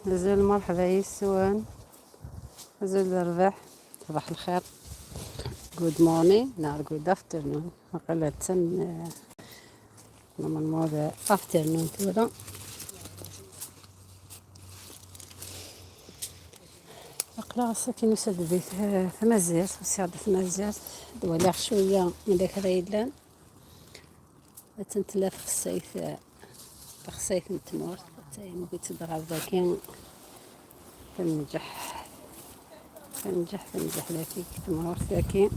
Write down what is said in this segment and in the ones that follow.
أزول مرحبا يسوان، أزول الربح، صباح الخير. Good morning نهار good afternoon. وقيلا تن normalement afternoon ثورا. أقلا ساكن وساد بيت ثمازيرت وساد ثمازيرت دواليغ شوية من داك غيلان تنتلاف خصايث نتمورت تاين ذاكي تنجح تنجح تنجح ذاكي تمورت ذاكي.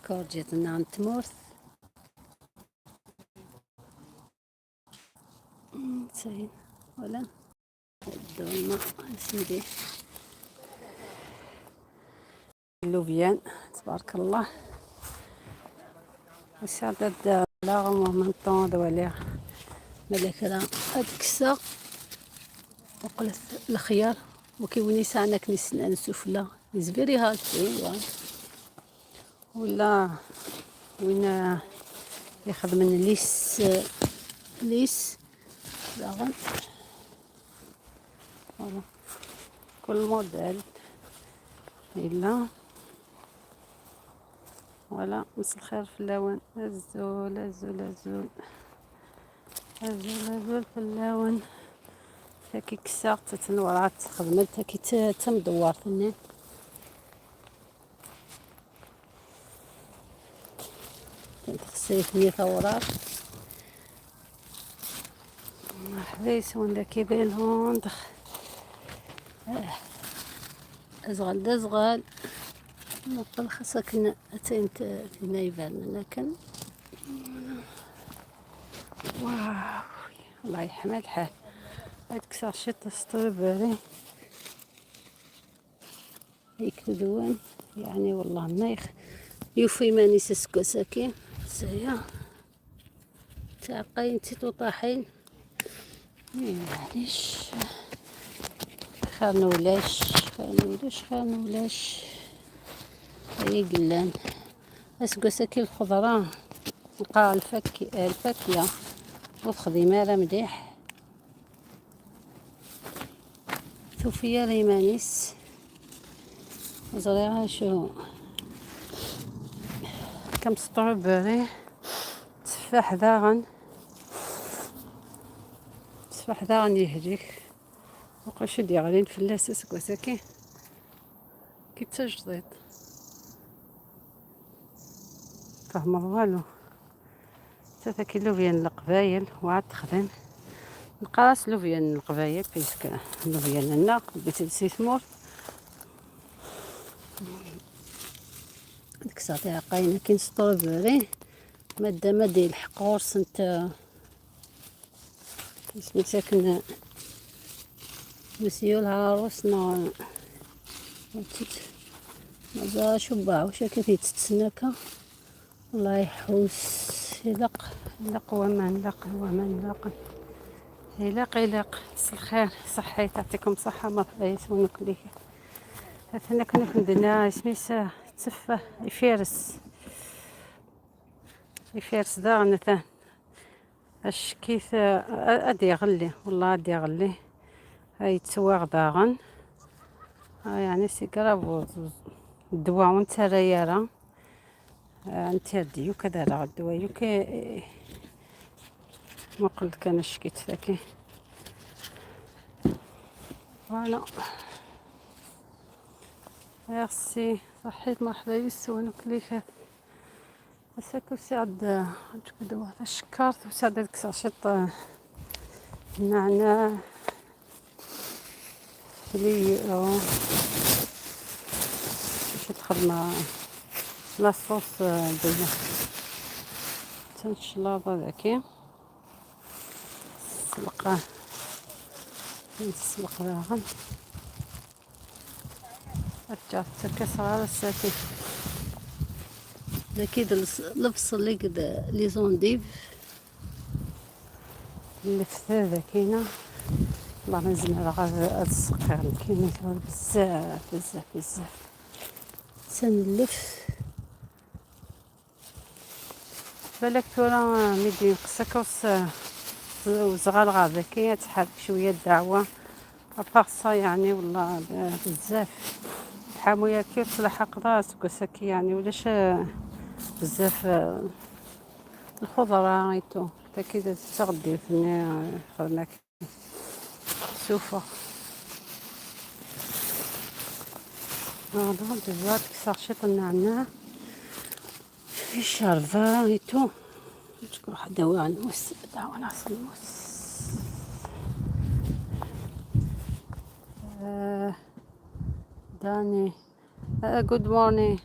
كورجيت نعم تمورت تاين ولا الدولمة سيدي اللوبيان تبارك الله. وسعدد لا من طون دواليغ ملك راه هاد وقلت الخيار وكيوني ساعنا كنسنا سفلى از فيري هارد ولا وين يخدم من ليس ليس داغن voilà كل موديل الا voilà. مس الخير في اللون الزول الزول الزول الزول الزول في اللون. تاكي كسا تتنورات خدمت تاكي تم دوار ثني تخصي ثورات. مرحبا يسون لك بين دخ ازغل دزغل نقول خاصك اتين يبان لكن واو الله يحمى الحال. هاد كسر شي strawberry يكذوان يعني والله ما يوفي ماني سسكو ساكين سيا تعقين تيتو طاحين معليش خير نولاش خير نولاش خير نولاش. هي قلان اسكو ساكي الخضرة نلقى الفاكهة وتخدي راه مليح. ثوفيا ريمانيس زريعة شو كم strawberry تفاح داغن تفاح داغن يهديك وقاش ديالين فلاس سكوساكي كي تجديد فهم والو. 3 كيلو فيان القبايل وعاد تخدم نقراس لوفيان القبايل بيسك لوفيان لنا بيت سيثمور ديك الساعة قاينة كاين ستروبري مادة مادة الحقور سنت سميتها مسيو العروس نا مازال شبع واش كيتتسناكا الله يحوس يلق يلق وما نلق وما نلق يلق يلق. الخير صحي تعطيكم صحة مرحبا يسونك ليك. هنا كنا كندنا سميتها تفه يفارس يفارس داغنا ثان اش كيف ادي يغلي والله ادي يغلي هاي تسواغ داغن يعني c'est grave الدواء وانت رايرة انت ديو كذا راه الدواء يوك ما قلت كان شكيت ذاكي voilà merci صحيت مرحبا يسون كليفات مساك وسعد عندك الشكارت وسعد ديك sachet النعناع فليو باش تخدم la sauce ديال تنشلاضة ذاكي السلقة نسلق داغن رجعت كسرة الساكن اكيد الفصل اللي كدا les endives اللفت كاينه والله ما نزيد غا السقير كاينه بزاف بزاف بزاف. تنلف بالك تورا ميدي قصك وزغال غادا كي تحرك شوية الدعوة à part ça يعني والله بزاف الحمويه كي تلحق راسك وسكي يعني ولاش بزاف الخضرة et tout كي تغدي فني خدمك سوفا هذا دزات كسر النعناع في الشربة et tout. روح دواء الموس، دواء ناس الموس. Danny, good morning.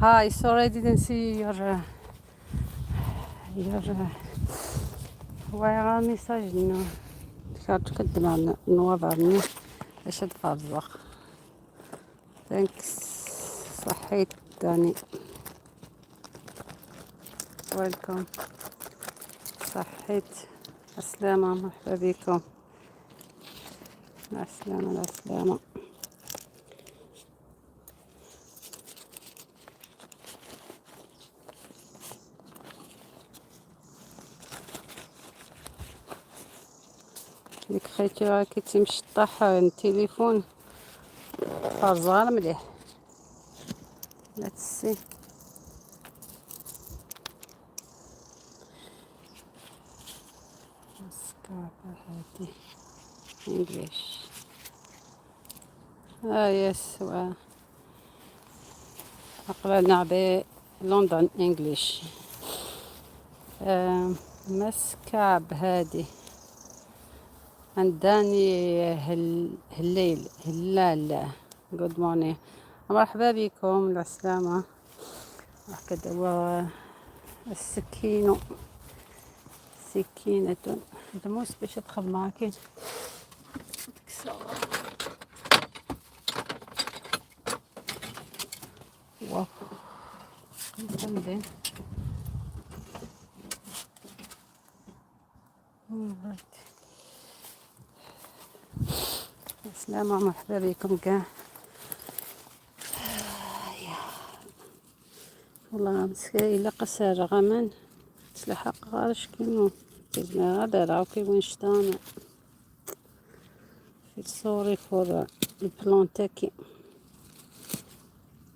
Hi, sorry I didn't see your ويا message نو تقدم نوضرني باش تفرزق. Thanks. صحيت داني، welcome. صحيت، السلامة، مرحبا بكم. مع السلامة، مع السلامة. ديك خيتي راه كي تمشي طاح التليفون فرزان مليح. Let's see. هادي English. Yes, أقرأنا بلندن English. مسكاب هادي عنداني هليل هلال. Good morning، مرحبا بكم، السلامة. هكذا السكين سكينة الموس باش تدخل معاك تكسر. واو زين. السلامة، مرحبا بكم كاع. والله مسكين إلا قصر غمان تلحق غارش كيما تزنا هذا راه كي وين شتان في sorry for ال plantes كي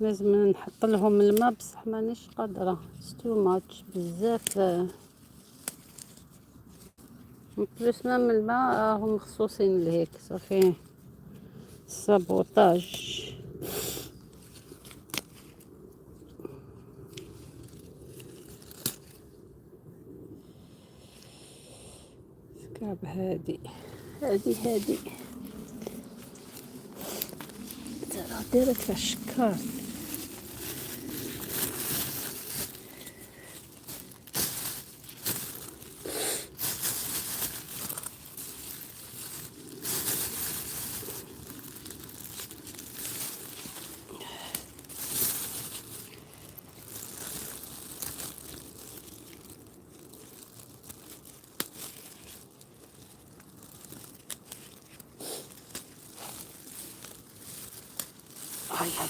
لازم نحط لهم الماء بصح مانيش قادرة، too much بزاف. Plus même الماء هم مخصوصين لهيك صافي sabotage. كعب هادي هادي هادي ترى ديرك الشكار. اي اي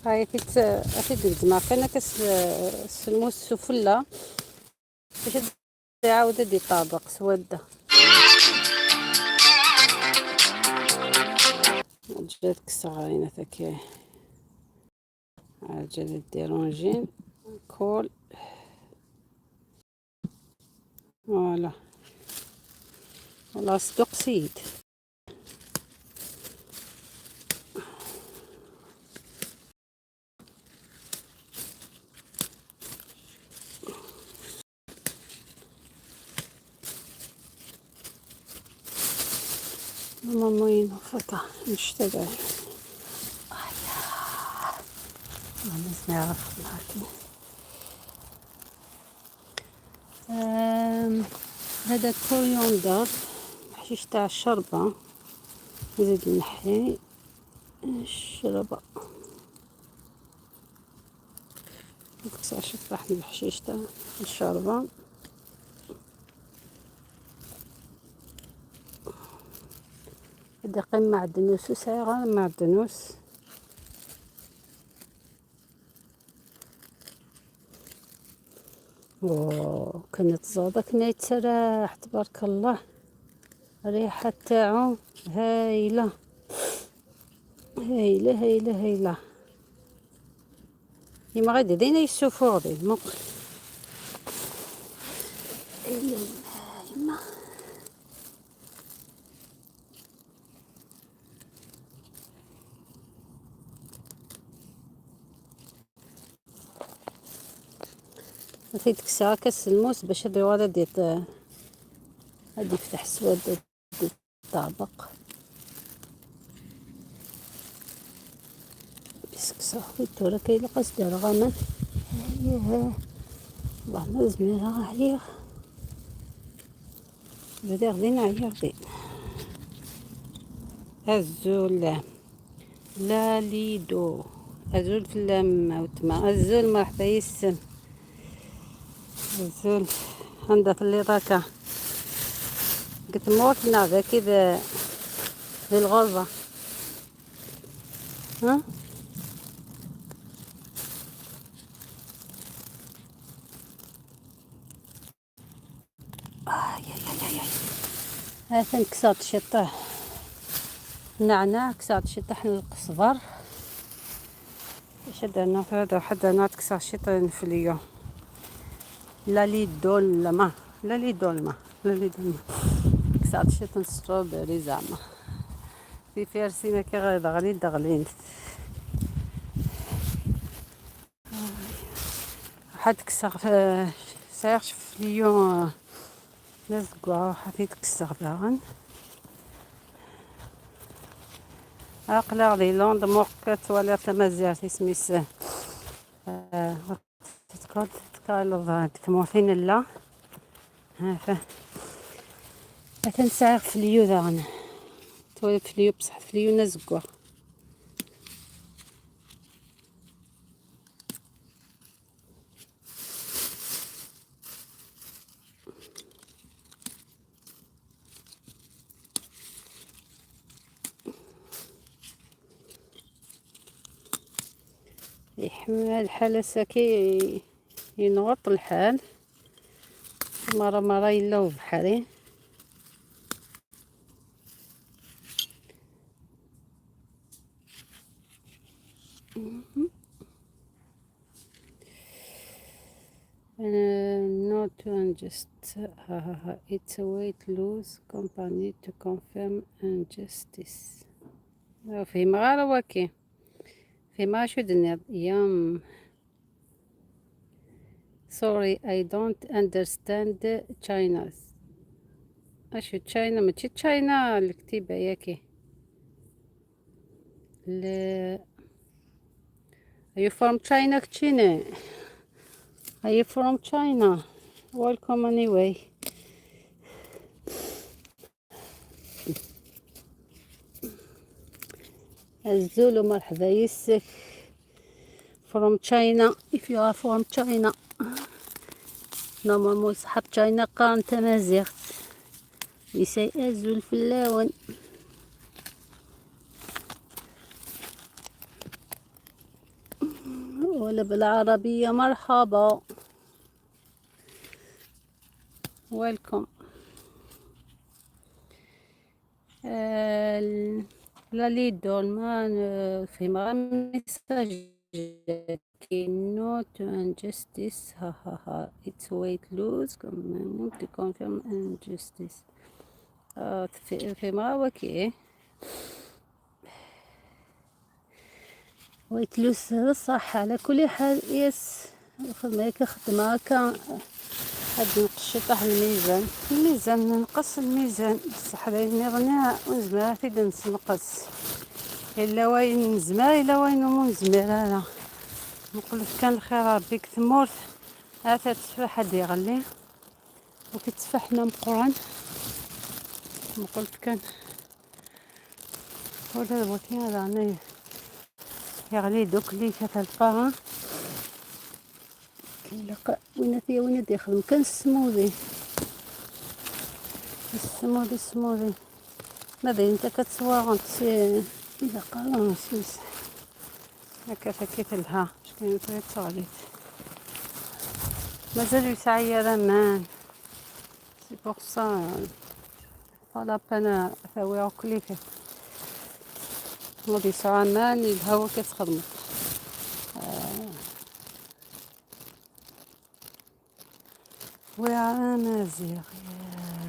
هاي كيت اكيد ما كان كاس الموس السفلى باش يعاود دي طابق سودة. جاتك الصغارينة ثكي عجل ديرونجين كول. Voilà والله صدق سيد. ماما وين فتا نشتغل ما نعرف معاكم. هذا coriander حشيش تاع الشربة، نزيد نحي الشربة نكسر راح الحشيش تاع الشربة. هذا قيم معدنوس وسعي معدنوس. كانت زوضة كنا يتسرح تبارك الله، الريحة تاعو هايلة هايلة هايلة هايلة. يما غادي دينا يسوفو غادي مق يما نسيت كسا كاس الموس باش هادي غادي يفتح السواد الطابق. بسك صاحبي تورا كيلقى سدار غامان. ياه والله ما زميرة عليه بدا غدينا عليه غدين. الزول لا ليدو الزول في اللام وتما الزول مرحبا يسم الزول عندها في اللي راكا قلت موتنا ذا كذا للغربة. ها هذا كسات شطح نعناع، كسات شطح القصبر. اش درنا في هذا حدا نات كسات شطح نفليو لا لي دولما لا لي دولما لا لي دولما كسات شطح ستروبري زعما في فارسينا كي غادي دغلين حد كسر سيرش فليو ناس كوا حفيت كسر باغن اقلا غادي لوند موقت ولا تمازيغ سميس تتكاد تكالوض تموثين لا ها ف تنساغ فليو داغن تولي فليو بصح فليو ناس كوا يحمى الحالة ساكي ينغط الحال مرة مرة يلاو بحري. Not to unjust. It's a weight loss company to confirm injustice. فهم غير واكي فيما شو دنيا يام. Sorry I don't understand China. اشو China ماشي China الكتيبة ياكي. Are you from China كتشيني؟ Are you from China? Welcome anyway. الزول مرحبا يسك from China. If you are from China normalement صحاب China قارن تمازيغت we say الزول في اللاون. ولا بالعربية مرحبا welcome. لا لي دولما في message not injustice. ها ها ها it's weight lose to confirm injustice. في ما وكي weight lose صح. على كل حال yes خدمة هكا خدمة هكا هاد نقص شطح الميزان الميزان نقص الميزان بصح نغني ونزمر في نقص الا وين نزمر الا وين مو نزمر. انا نقول كان الخير ربي كثمورت هذا التفاح هاد يغلي وكتفاحنا مقران نقول كان ولا بغيتي هذا يغلي دوك اللي كتلقاها وين فيها وين يخدم كان السموذي السموذي السموذي ماذا انت كتصور إذا قال هكا فكيت لها شكون تغليت مازال يسعي مان c'est pour ça pas la peine ثاوي كليك غادي يسعى مان الهوا كتخدم. ويا مازيغ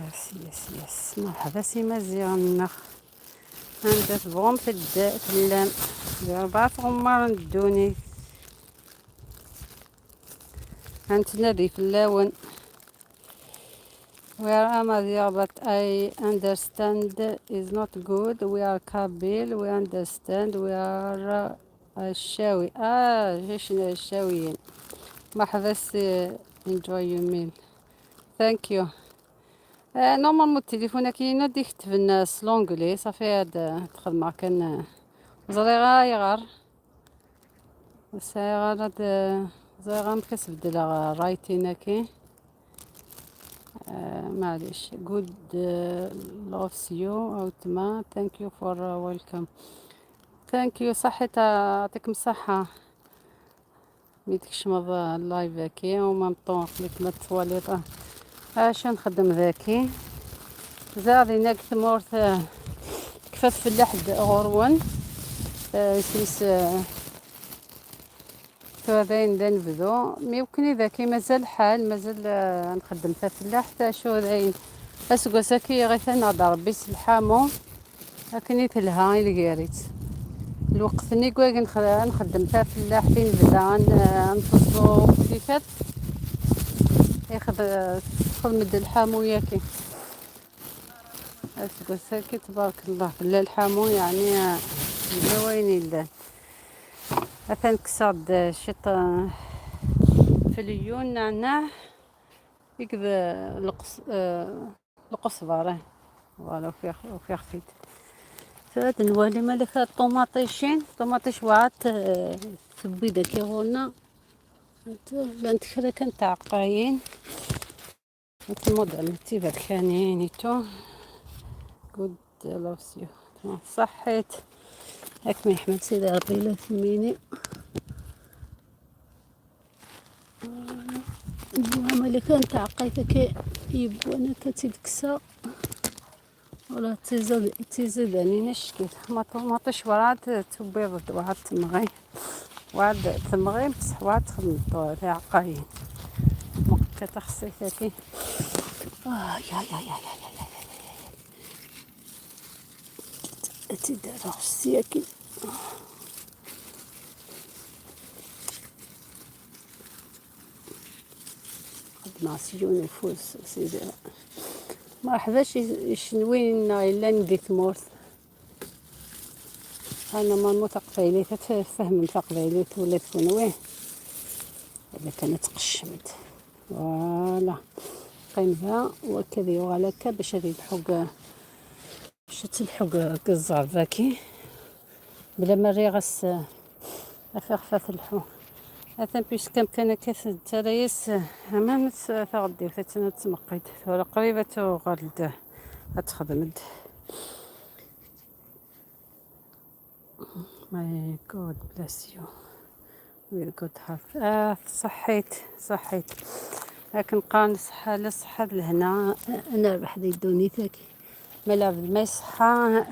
yes yes yes مرحبا سي مازيغ النخ عندها تبغم في الداء في اللام 4 غمار ندوني عندنا في اللون. We are Amazigh, but I understand is not good. We are Kabyle, we understand. We are الشاوي. جيشنا الشاويين. مرحبا سي enjoy your meal. Thank you. normalement التليفون كاين يكتب الناس l'anglais صافي هاد تخدم كان زري غايغر سايغر هاد زري غا مكتبدل رايتينا كي معليش. God loves you اوتما thank you for welcome thank you. صحيت يعطيكم الصحة ميتكشمض ال live كي وما مطون خليك ما تواليط اش نخدم ذاكي زاد هناك ثمورت كفاف فلاح غورون سيس ذاين دا نبدو ميمكن ذاكي مازال الحال مازال نخدم تا فلاح تا شو ذاين اسكوساكي غير نهضر ربي الحامو لكن تلها الكاريت الوقت ني كواك نخدم تا فلاح فين نبدا نفصلو كيفات ياخذ خدمة الحامو ياكي اسكوساكي تبارك الله لا الحامو يعني وين لا اثن كساد شط في اليون نعناع يكذا القصبرة فوالا وفي خفيت ثلاث نوالي مالك الطوماطيشين طوماطيش وعاد تبيدا كي غولنا لان تخرا كان تعقاين الموديل تيبات كانين تو جود لوفز يو. صحيت هاك من حمد سيدي ربي لا ثميني المهم كان تعقيتك يبوانا كتدكسا ولا تزيد يعني نشكيت ما طيش وراد تبيض وعاد تمغي وعاد تمغي بصح وعاد تخدم تعقاين كتخصي ثاكي. يا يا يا يا يا يا تدار السياكي مع سيون الفوز سيدي مرحبا شنوين الا ندي ثمورت انا ما متقبيلي تفهم تقبيلي ولا تكون وين الا كانت قشمت فوالا قيمها وكذا يغالك باش هذه الحق باش تلحق الزار ذاكي بلا ما ريغس افخفات الحو اثن بيش كم كان كاس التريس امام تغدي وثتنا تمقيت ولا قريبة غالد اتخدمد. My God bless you with good health. صحيت صحيت لكن قال صحة لصحة لهنا انا ربح دي دونيتك ملا ما صحة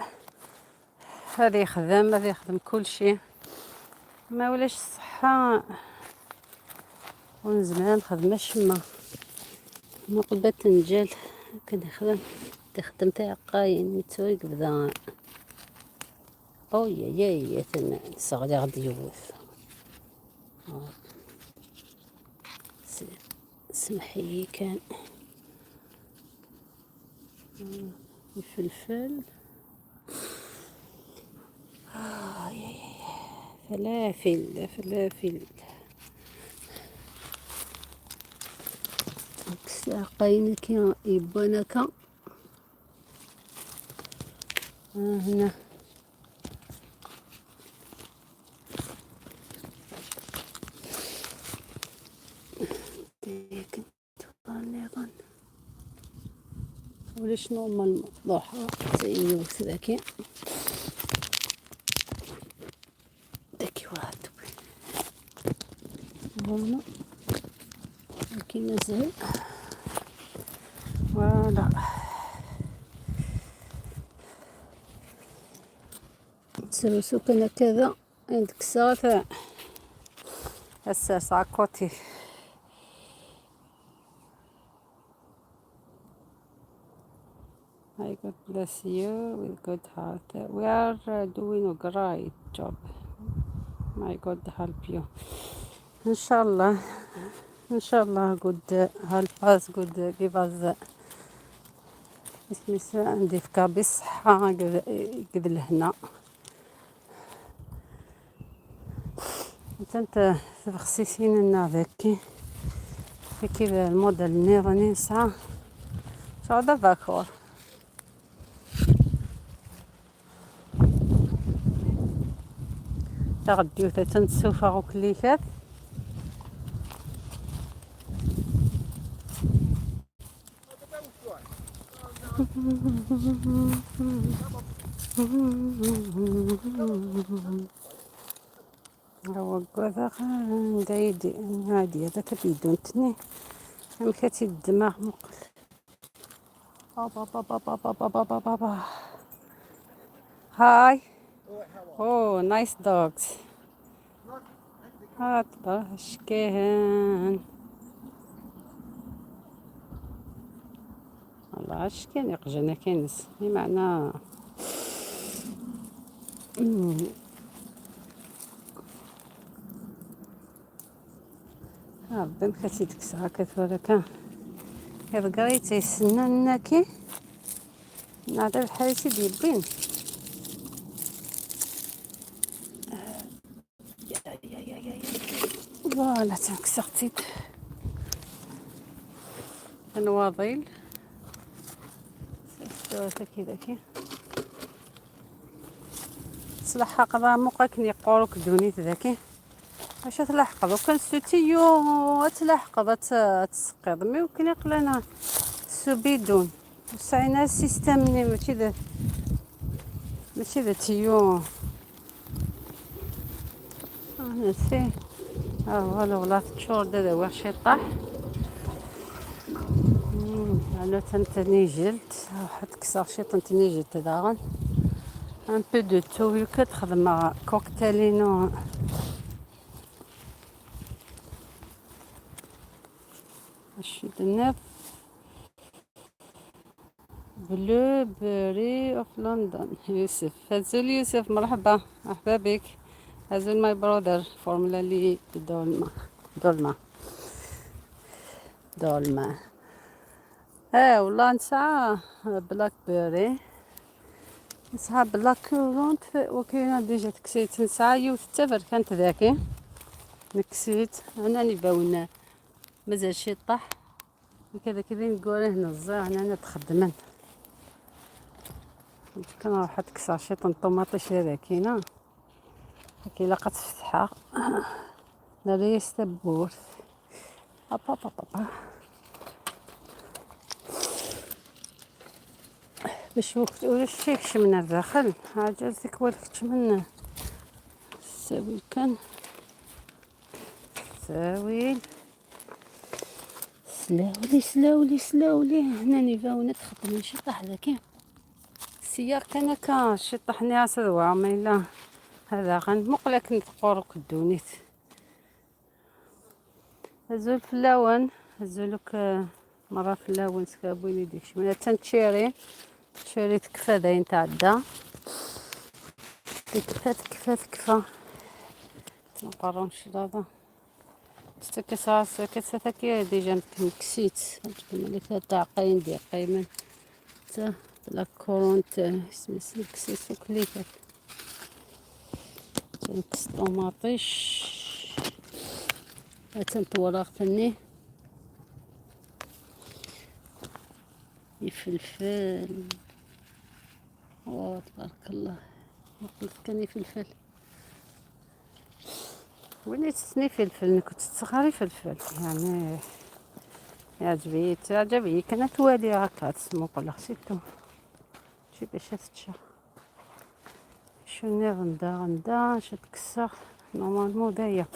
هذا يخدم هذا يخدم كل شيء ما ولاش الصحة ونزمان خدمة شما نقبة تنجل كنخدم تخدم تاع قاين متوريك بدا او يا يا يا صغري غادي يوث سمحي كان الفلفل يا يا فلافل فلافل قاينك يبانك هنا ولاش normal ضحى تايوت ذاكي ذاكي واحد voilà كي نزل voilà تسرسو كان كذا عندك ساعة الساعة côté. I God bless you with good health. We are doing a great job. My God help you. إن شاء الله إن شاء الله God help us, God give us اسمي عندي فكا بالصحة قد الهنا. انت تبخسيسين لنا ذاكي ذاكي الموديل نيراني ساعة شو ذاكور تغديو تنسوفا وكليكات هو كذا عندي هادي هذا تبيدون تني مكاتي الدماغ مقل بابا بابا بابا بابا بابا بابا. Hi. Oh, nice dogs. هات شكاهن والله شكان يقجنا كنس بمعنى ربي مكاتي ديك الساعة كثورك هذا قريت يسنى كي نعطي الحالة ديال بين فوالا تنكسرتيت نواضيل كي ذاكي تلحق ذا موقع يقولك دونيت ذاكي اش تلحق وكان سوتيو تلحق تسقط مي وكان يقلنا سوبيدون وسعينا السيستم ني ماشي ذا ماشي ذا تيو انا سي فوالا ولا تشور دا واش طاح انا تنتني جلد واحد كسر شي تنتني جلد داغن un peu de tout كتخدم كوكتيلينو شدنا blueberry of London. يوسف هزول يوسف مرحبا مرحبا بك هزول my brother فورمولا لي دولما دولما دولما والله نسعى blackberry نسعى blackcurrant وكاينه déjà تكسيت نسعى يوث التفر كانت ذاكي نكسيت انا نباون مازال شي طاح كذا كذا نقول هنا الزرع انا تخدمن كنروح تكسر شي طوماطيش هذا كاينه كي لاقات فتحه نريس تبورث ابا با با باش وقت ولا شي من الداخل حاجه ديك والك من ساوي كان ساوي سلاولي سلاولي سلاولي هنا نيفاو نتخدم شي طاح ذاك السياق كان كا شي طحني عسدوا ما الا هذا غنمقلك نتقورك الدونيت هزول فلاون هزولك مرة فلاون سكابويني ديك شي تنتشيري تشيري تكفى داين تعدى تكفى تكفى تكفى نقرون شلاضة تكسا كسا كي déjà مكسيت ملي تاع قاين دي قايمن تا blackcurrant سميتو كسيت وكليكات تنكس طوماطيش تنطوراغ ثني يفلفل او تبارك الله وقلت كان يفلفل وين تسني فلفل كنت تسخري فلفل يعني يعجبني تعجبني كان توالي هكا تسمو سيتو شي باش تتشا شنو غندا غندا شتكسر normalement دايا.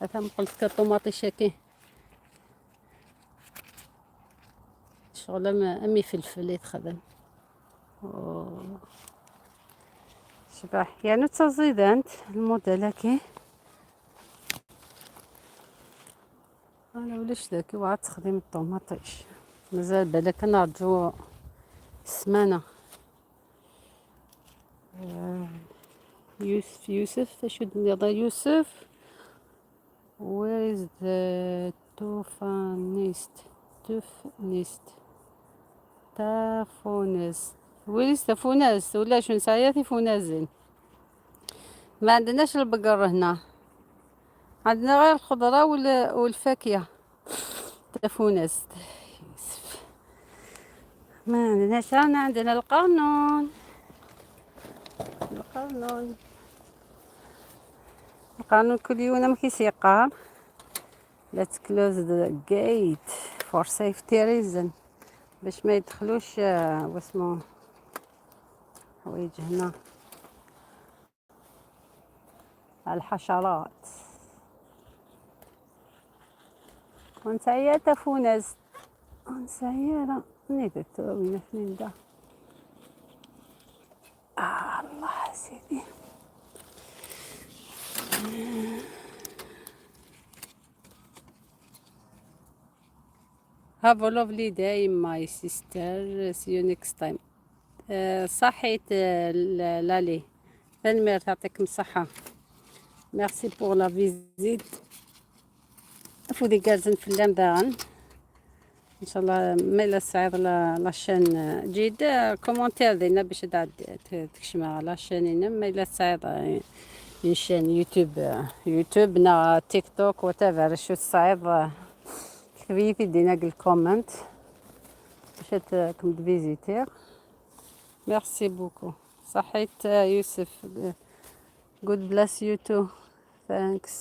هذا قلت كطوماطيشه كي شغل امي فلفل يتخدم شبح يعني تزيدانت الموديل كي انا ولاش ذاك وعاد تخدم الطوماطيش مازال بالك نرجو السمانه. يوسف يوسف شو دنيا يوسف. Where is the tofanist? تفنست تافونست. Where is تافونست ولا شو نسايا تيفونازين. ما عندناش البقر هنا، عندنا غير الخضرة والفاكهة. تافونست يوسف ما عندناش. انا عندنا القانون، القانون القانون كل يوم ما كيسيقار. Let's close the gate for safety reason باش ما يدخلوش واسمو حوايج هنا الحشرات. وانت يا تفونز وانت يا نيت وين فين دا. الله سيدي. Have a lovely day my sister, see you next time. صحيت لالي ثانمير تعطيكم الصحة. Merci pour la visite. فودي جالسين في اللام داغن ان شاء الله ميلا سعيد la chaîne جيد commentaire ديالنا باش تكشم la chaîne ميلا سعيد chaîne YouTube يوتيوب نا تيك توك whatever شو الصعيب كتبي دينا ال comment باش كم تفيزيتير. Merci beaucoup. صحيت يوسف. God bless you too. Thanks.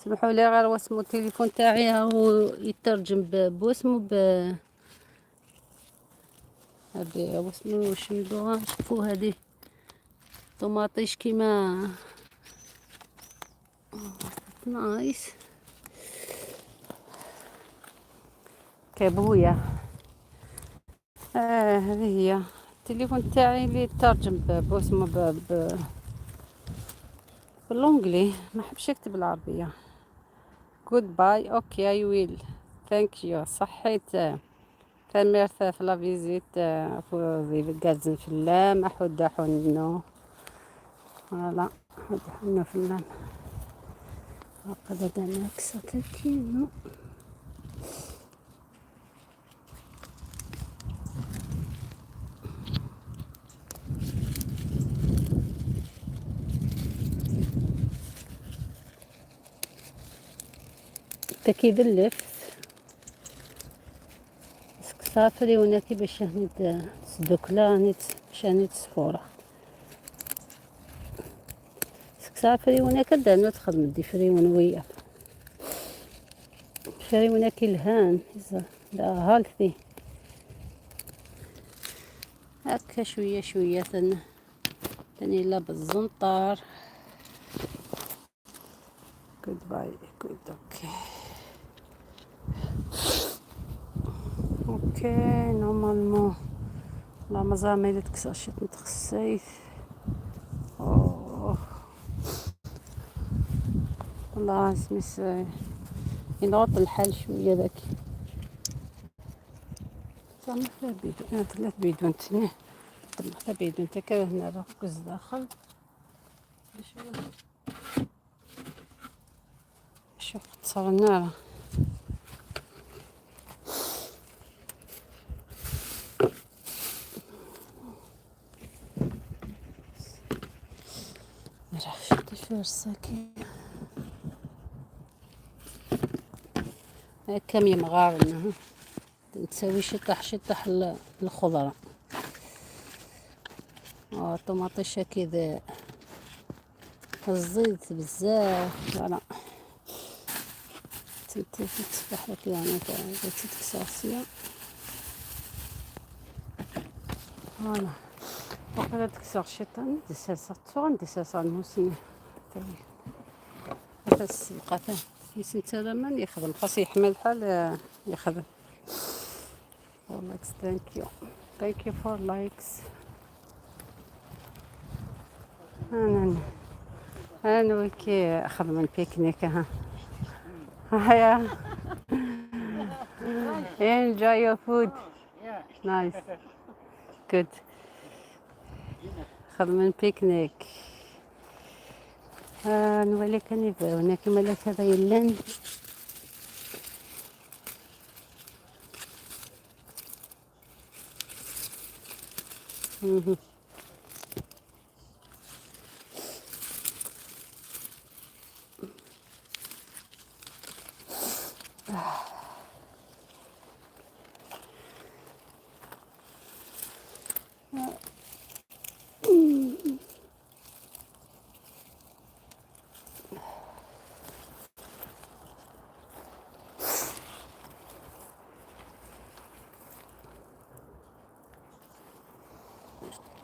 سمحوا لي غير واسمو التليفون تاعي هو يترجم بواسمو ب هادي واسمو شنو اللغة. شوفوا هادي طوماطيش كيما nice كابويا. هذه هي التليفون تاعي اللي يترجم بواسمو ب بال anglais، ما حبش يكتب العربية. Goodbye. Okay I will. Thank you. صحيت ثمرت في la visite في جالسين في اللام احد حنو voilà حد حنو في اللام. وقد دمك ستكينو تكيد اللفت صافري وناكي باش هني تسدوكلا هني باش هني تصفورة صافري وناك دانو تخدم دي فري ونوية فري وناكي الهان لا هالثي هكا شوية شوية تاني لا بالزنطار. Goodbye good. Okay okay normalement لا مازال ما تكسر شي تخسيت. اوه والله سميس ينغط الحال شوية ذاك. زعما ثلاث بيدون ثلاث بيدون تني ثلاث بيدون تا هنا ركز داخل. شوف تصور النار. كم يمغارنا تسوي شطح شطح الخضرة. طوماطيشة كذا الزيت بزاف. voilà تتفتح لك يعني تتكسر. voilà وقيلا تكسر الشيطان ديساسا تصور ديساسا الموسم هذا السلقة يسنت من يخدم خاص يحمل الحال يخدم. likes thank you for likes. انا وكي خدم البيكنيك. ها هيا enjoy your food. Nice good. خدم البيكنيك. نولي كنباونا كما لا هذا يلان.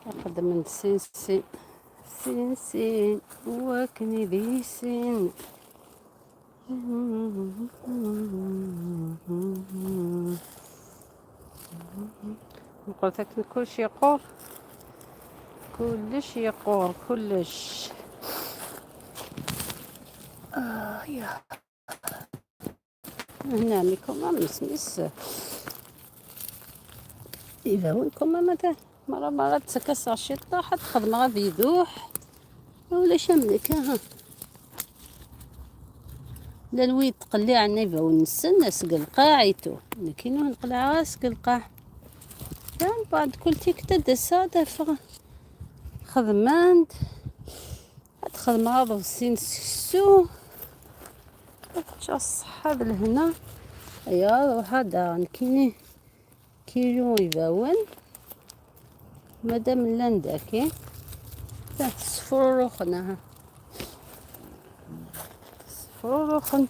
نخدم من سين سين سين سين وكني ذي سين. نقول لك كلشي يقور، كلش يقور، كلش. يا هنا ميكم مسمس إذا وينكم مثلا مرة مرة تكسر الشيطة حد خدمة غادي يذوح ولا شملك. ها لا نويد تقلي عنا يباو نسن سق القاع لكن نقلع سق القاع. كان بعد كل تيك تدسا دفع خدماند خدمة غاض سين سو تجا الصحة لهنا. يا روح هذا نكيني كيلو يباون مادام لانداكي تصفروخنا. تصفروخن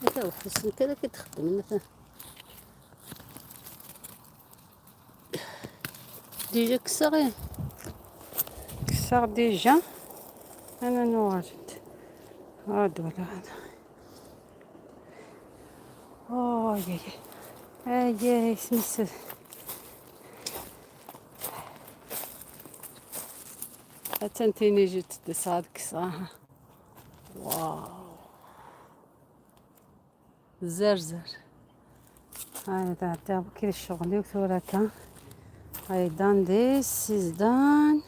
هذا واحد السنكرة كتخدم مثلا déjà كسر كسر déjà. انا نواجد هاد ولا هذا. اوه يا يا يا سمس حتى جيت دساد كساها. واو زرزر هاي تاع كي الشغل وثورك. I done this is done.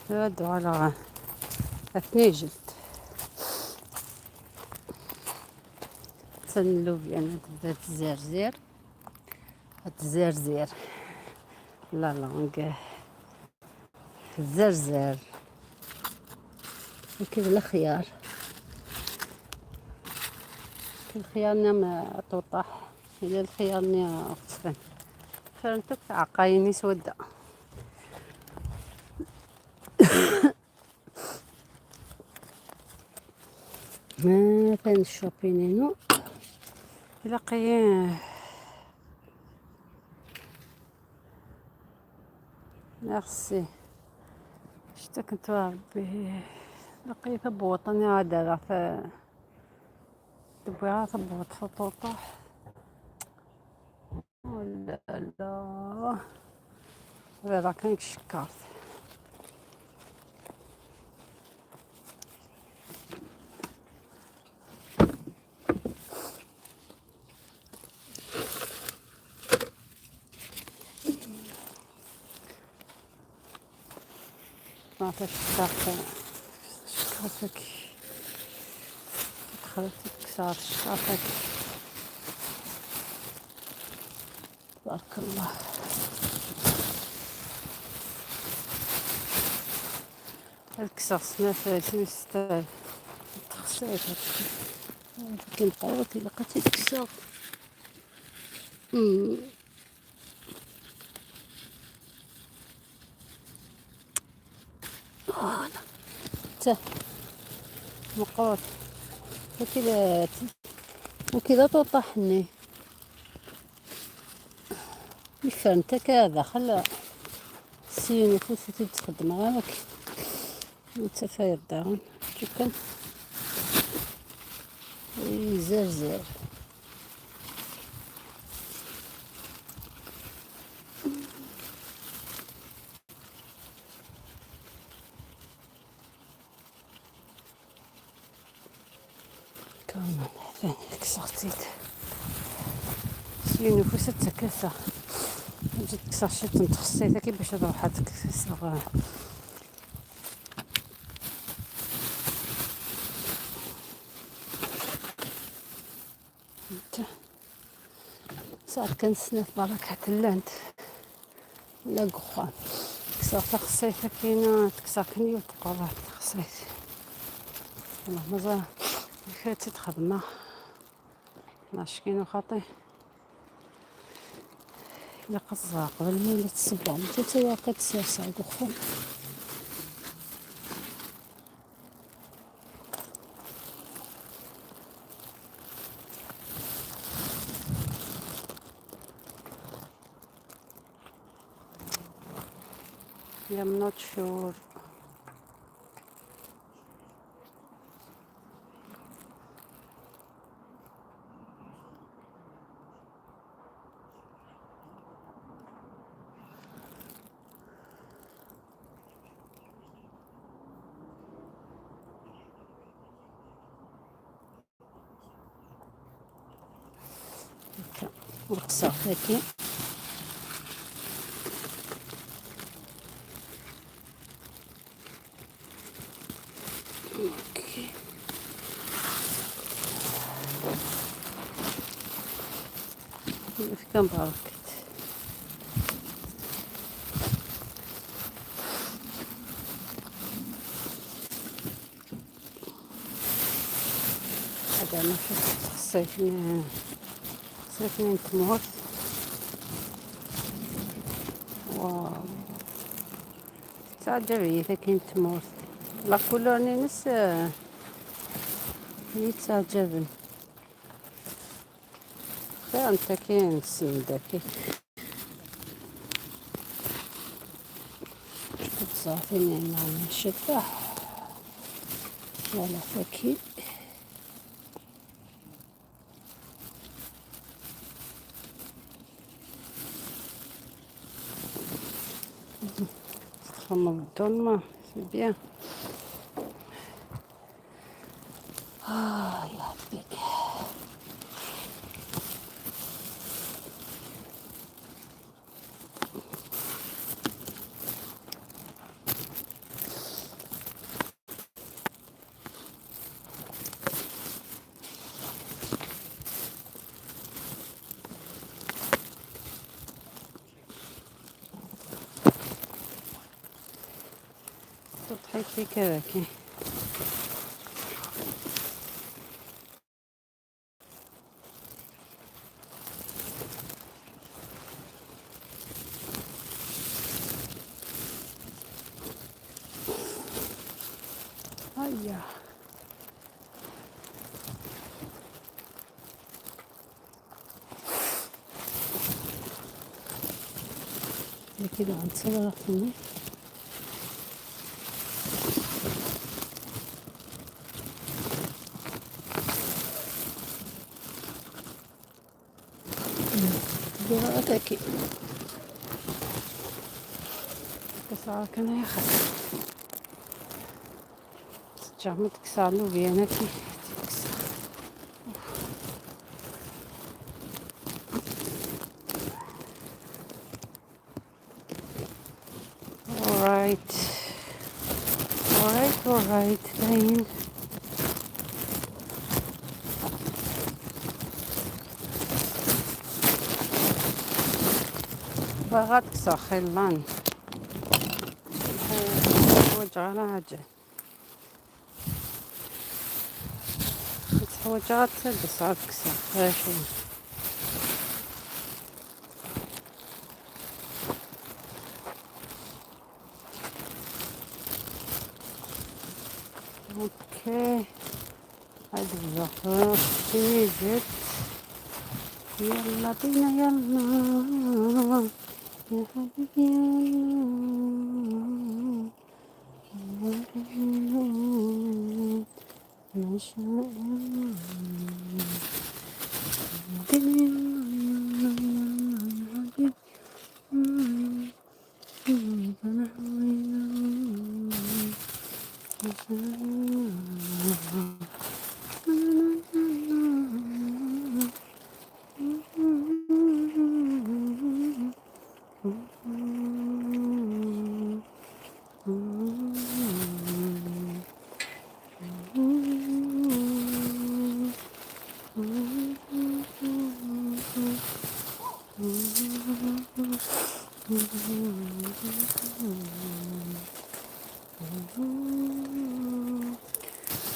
هاد على اثنين جلد تنلوبيا انا تبدا تزرزر تزرزر لا لونغ تزرزر كيف الخيار. الخيار ما توطح إلى الخيار نيا اختفن فرنتك عقايني سوداء. ما كان الشوبينينو لقي ميرسي. شتا كنت ربي لقيت بوطني هذا تبغيها تبوط فطوطح ولا لا. هذا كان شكارت. ما شكارت شكارتك دخلت كسارت شكارتك. تبارك الله. الكسر سنة سنة تخسيت. كنقوط إلا قتي تكسر. voilà تا مقروط وكذا وكذا تطحني يفرن تا كذا خلا سيني فوسي تخدم غيرك انت فاير داون شكرا زرزر. كمان ثاني كسرتيت سيني فوسي تكسر جيت كسر شي تنتخصيت كي باش تروح تكسر. صار كنسنف بركة اللانت لا قخان كسر تخصيت كينا تكسر كني وتقرا تخصيت والله مازال خاتي تخدمه ماشكين خاطي إلا قصة قبل ما تصبر متى تسرسع قخان. I'm not sure. رقصة لكن okay في كم بركت هذا ما شفت خصيتني خصيتني تموت. واو تعجبني كاين تموت la couleur نس يتعجبني خير انت كاين السمدة كي تصافيني مع الشطح ولا فكي تخمم الدولمة سي بيان. يا ربي تضحكي كذا كي هيا كده غنتصور فيني. هذاكي كسرة كان يا خي تجمد كسر لوبيانا كي تكسر. Alright alright alright باين. باغا تكسر خيلان وجه راجع حوايج غتلبس غتكسر شو okay هاد الزهر جت. يلا بينا يلا يا حبيبي يلا ما شاء الله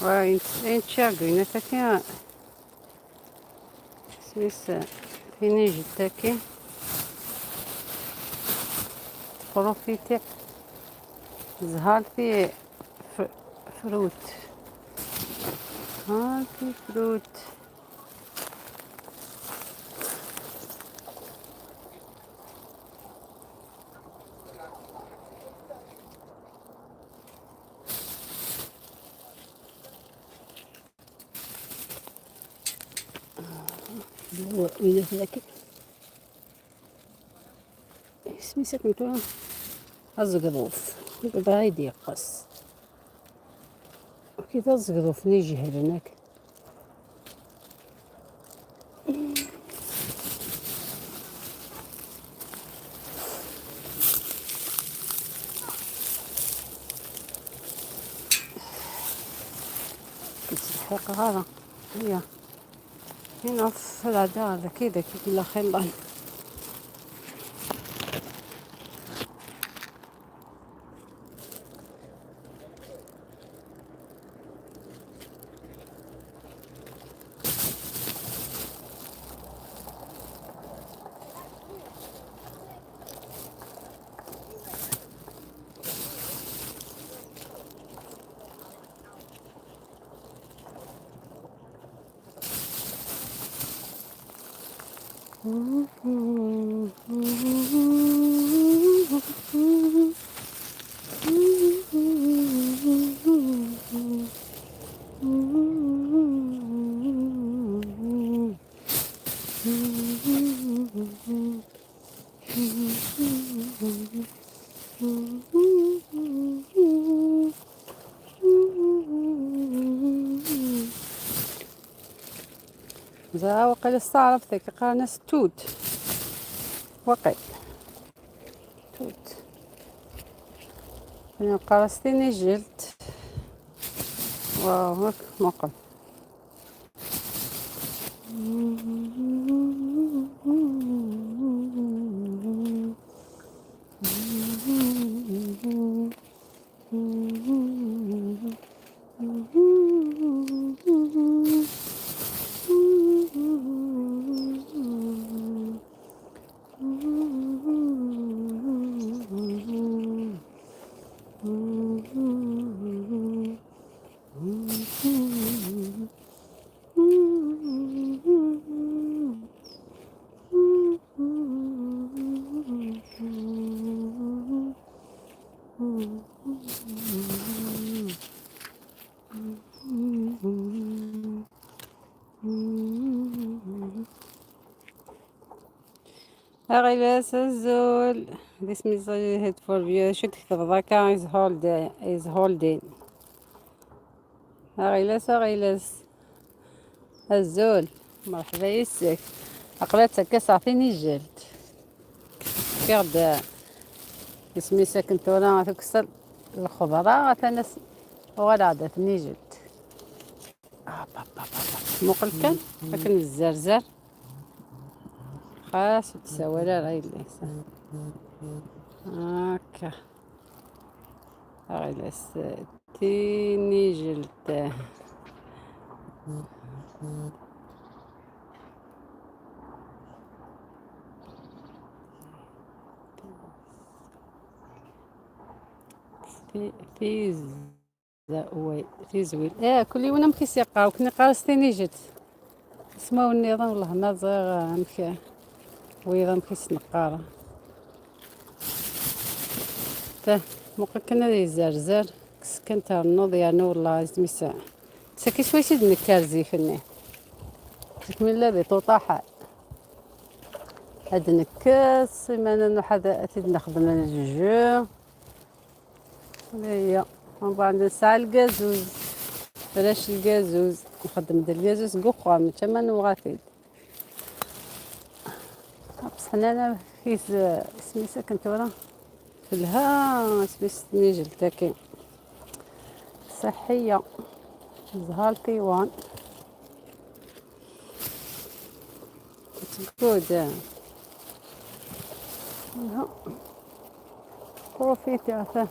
وين تشاقينا تاكي سميس فيني جداكي بروفيتي زهال في فروت هاكي فروت وين ذاك سميتك نتوما الزقضوف بعيد يقص كي الزقضوف نيجي هناك كتلحق هذا هي هنا في العادة كي كي خير الله. وقيل استعرف ذاك قال توت وقيل توت قرصتيني جلد واو هاك مقل. أغيلاس الزول. This message head for you شو تكتب ذاك is holding is holding. أغيلاس أغيلاس الزول مرحبا يسك أقلتك صافيني الجلد كغدا اسمي ساكن تونا تكسر الخضرة تنس ولا عادة جلد مقل كان لكن الزرزر خاص تساوي لا راهي هاكا غيلاس تيني جلد. تيزويل تيزويل كل يوم مكيسيقا وكني قارستيني جيت اسمو النظام والله ما زغ مكي ويضا مكيس نقارة تا موقع كنا يزرزر كنت النوض يعني والله زميسا ساكي شوي سيد نكار زيفني بسم الله ذي طوطاحة هاد نكاس سيمانة نحد أتيد نخدم الجو هي من بعد نسعى الكازوز بلاش الكازوز نخدم د الكازوز قخوة من تما نوغاثيد بصح انا في سميسا كنت ورا فلها سميس نيجل تاكي صحية زهال تيوان تقود بروفيتي عفا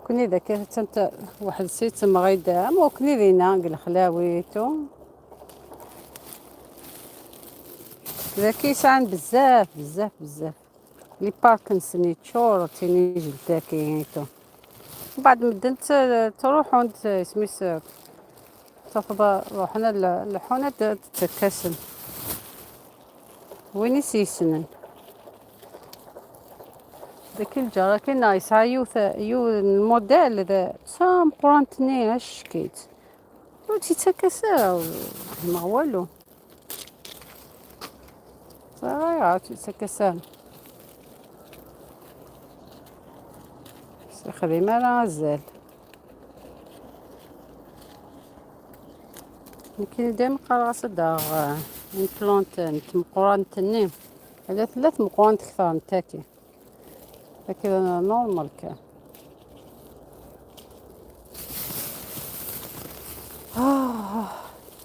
كوني ذاك انت واحد السيد تما غيدعم وكني ذينا قال خلاويتو ذاك يسعن بزاف بزاف بزاف لي باركنسون تشور تيني جلداكيتو بعد مدنت تروح عند سميس تفضى روحنا لحونا تكاسل وين سيسنن ذاك الجارة كاين يسعى يو يو الموديل ذا تسام قرانتني اشكيت تيتكاسا ما والو صراحة تيتكاسا خديمة راه غزال لكن دايما قرا صداغ اون بلونت نتمقرانتني على ثلاث مقرانت كثر نتاكي لكن نورمال كان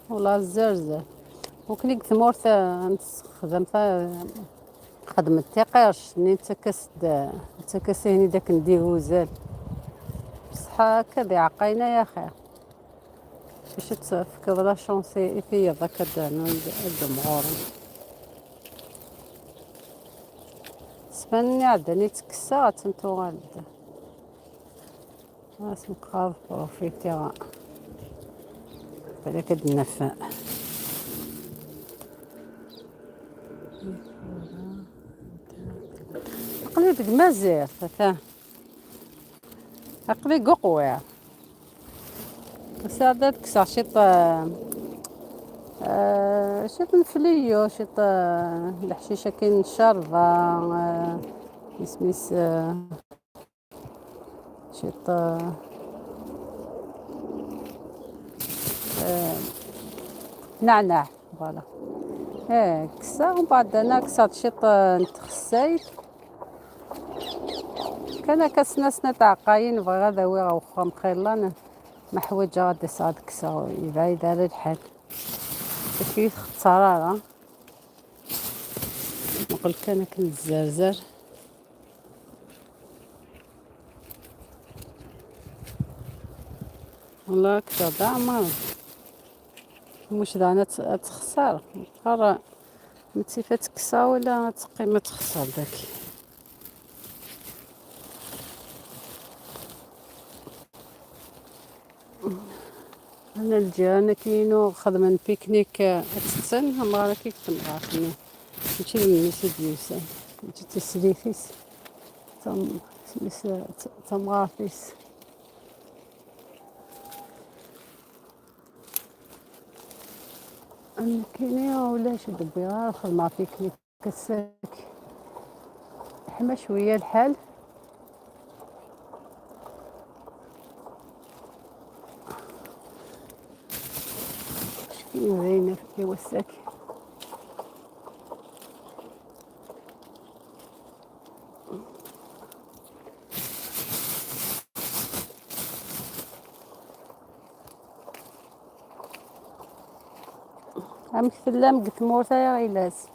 والله الزرزر وكني ثمورت نخدم خدمة تيقيرش ني تكس تكسيني داك نديهوزال بصح هكا عقينا يا خير باش تفكر لا شونسي في ذاك الدمغور سماني عندني تكسا تنتوغال راس مقاض بروفيتي بالك النفع قليب مازال تا قلي قوة ساعدت كسا شيط شيط نفليو شيط الحشيشة كاين شارفة سميس شيط نعناع فوالا كسا ومن بعد انا كسات شيط نتخسايت كان كاسنا سنة تاع قاين بغا غادا وي غا مخيلان ما حوايج غادي صاد كسا يبعد على الحال باش يخسر نقول كان كنتزرزر والله كذا ضاع مرض مش دانا تخسر قرا متي تكسا ولا تقي ما تخسر داك انا الجيران كاينو خدمة بيكنيك تتسن هم راه كيكتم غاخني ماشي الميسي ديوسان ماشي تسليفيس تم سميس تمغافيس انا كاينه ولا شد بيها خدمة بيكنيك الساك حما شوية الحال زينة في وساك أمك ثلام قلت مورتا يا غيلاس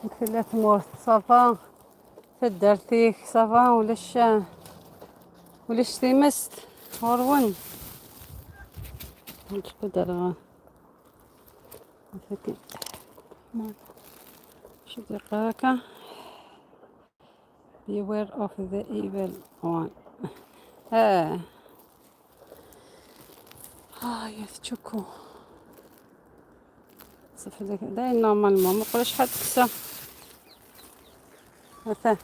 مثلا ثمورت ça va تدارتيك ça va ولاش ولاش تيمست غرون نقدر شو هكا beware of the evil one. يا تشوكو صافي داك داين normalement ما قولش شحال تكسى مثلا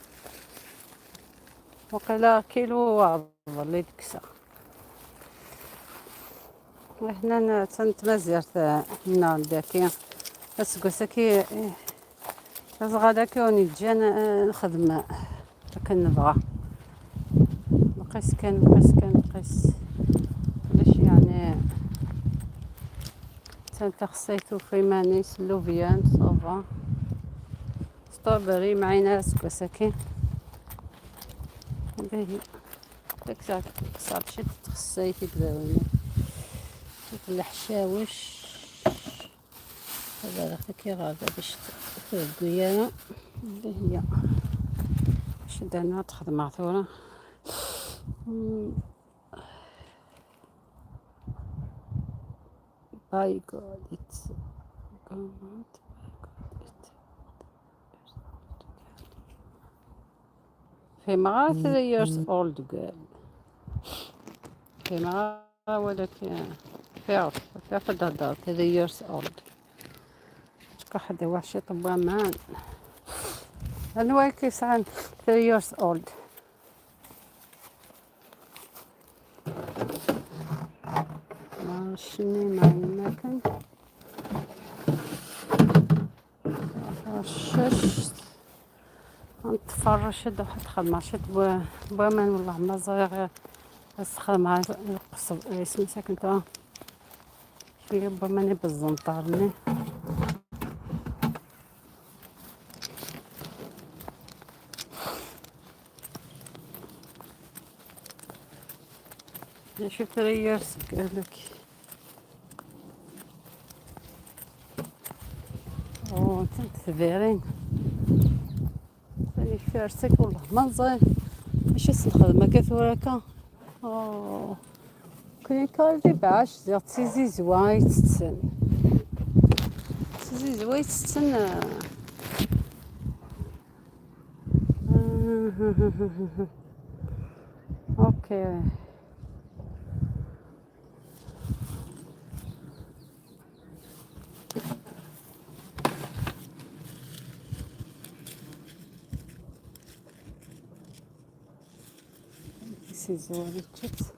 وقيلا كيلو اللي تكسى. حنا تنتمازيرت هنا داكي اسكوسا كي غادا كوني جانا نخدم كنبغى نقيس كان نقيس كان نقيس باش يعني تنتا خصيتو في مانيس اللوبيان ça va strawberry معينا اسكوسا كي باهي داك ساعة صافي تخصيتي بداوي الحشاوش هذا كي غادا باش تقويانا اللي هي باش دانا تخدم ثورة. By God it's God, by God it's في مغا 3 years old girl في مغا ولكن في في 3 years old واحد وحشي طبا مان أنا كيسعن 3 years old. ما شني مع المكان رششت نتفرش واحد خدمة شت بوامان والله ما صغير استخدم القصب اسمي ساكن تا شوية بوامان بالزنطارني. شوف 3 years قالك او تنتفيرين ثاني فارسك والله ما نزين ماشي الخدمة كثوركا او كاين كالدي باش زيغ تيزي زواي تتسن تيزي زواي تتسن. okay سيزوالي تشت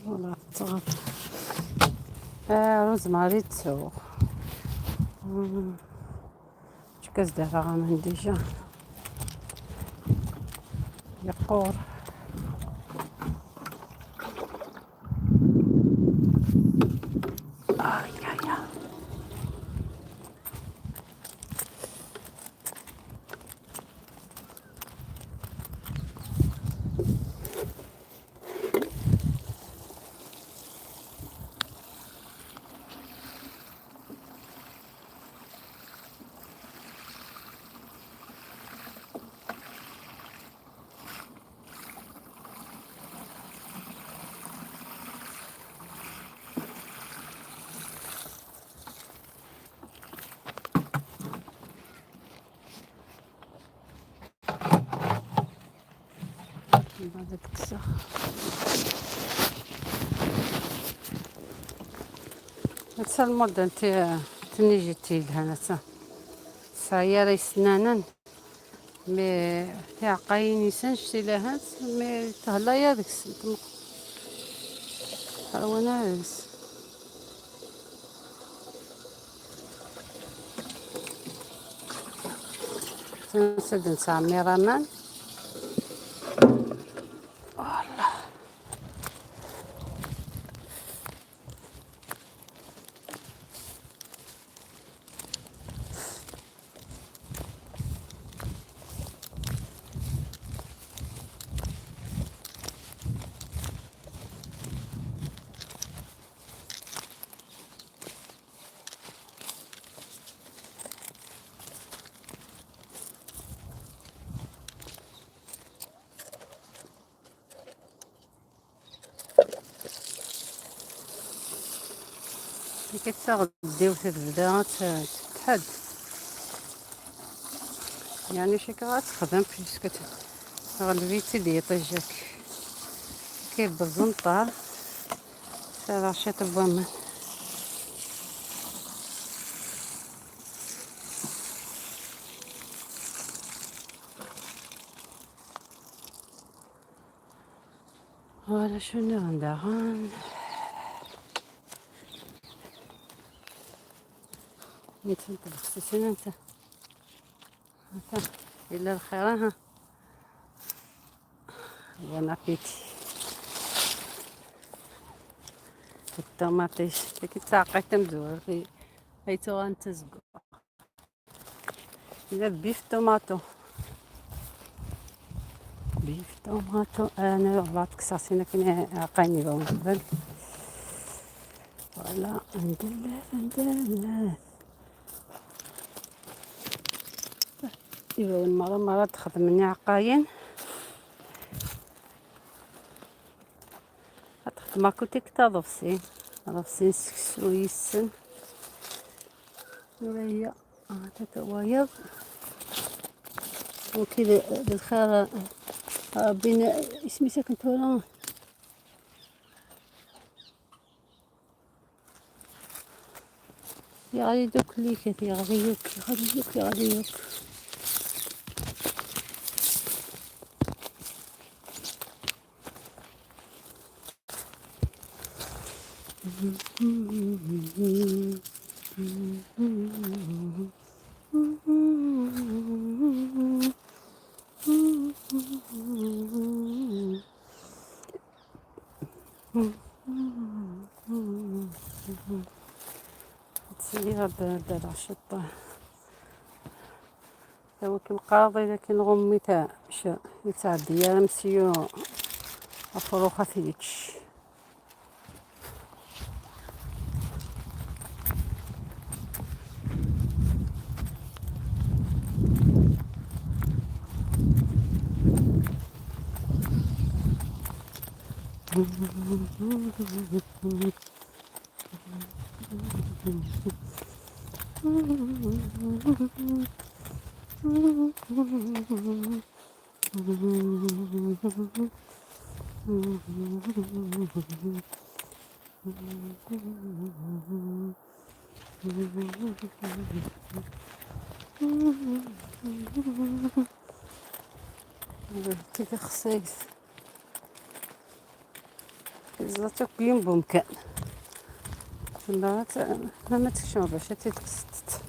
والله تغط روزماري تسوق شكاز دابا غامن déjà يقور بعد تكسر هاد المدة انت تني جيتي لهنا تا سايا يسنانن مي تاع قايني سنشتي لها مي تهلا يا ديك وانا تنسد نتاع ميرامان. كتغديو تبدا تتحد يعني شي كغتخدم بيسك غلبيتي دي طيجاك كيف بالزنطار سارة شات بوامان. فوالا شنو غندغن انت بخصيصين انت الا الخير. ها بون ابيتي. الطوماطيش كي تمزور في هيتو غنتزقو إلا بيف توماتو بيف توماتو. انا والله تكساسينا كاين عقاني قبل. فوالا ندلات إيوا مرة مرة تخدمني عقاين تخدم كنتي كتا ضفسي نسكسو يسن وهي تتوايض وكذا بالخير بين اسمي ساكن تولا يا غادي دوك لي كثير غادي يوك غادي يوك غادي يوك. تسير دار الشطة هو كيم قاضي لكن غمي تاع يتعدي يا مسيو أفروخة ثيتش. كيف خصيص زلاتك بيم بومكان لا ما تكشم باش تتكست.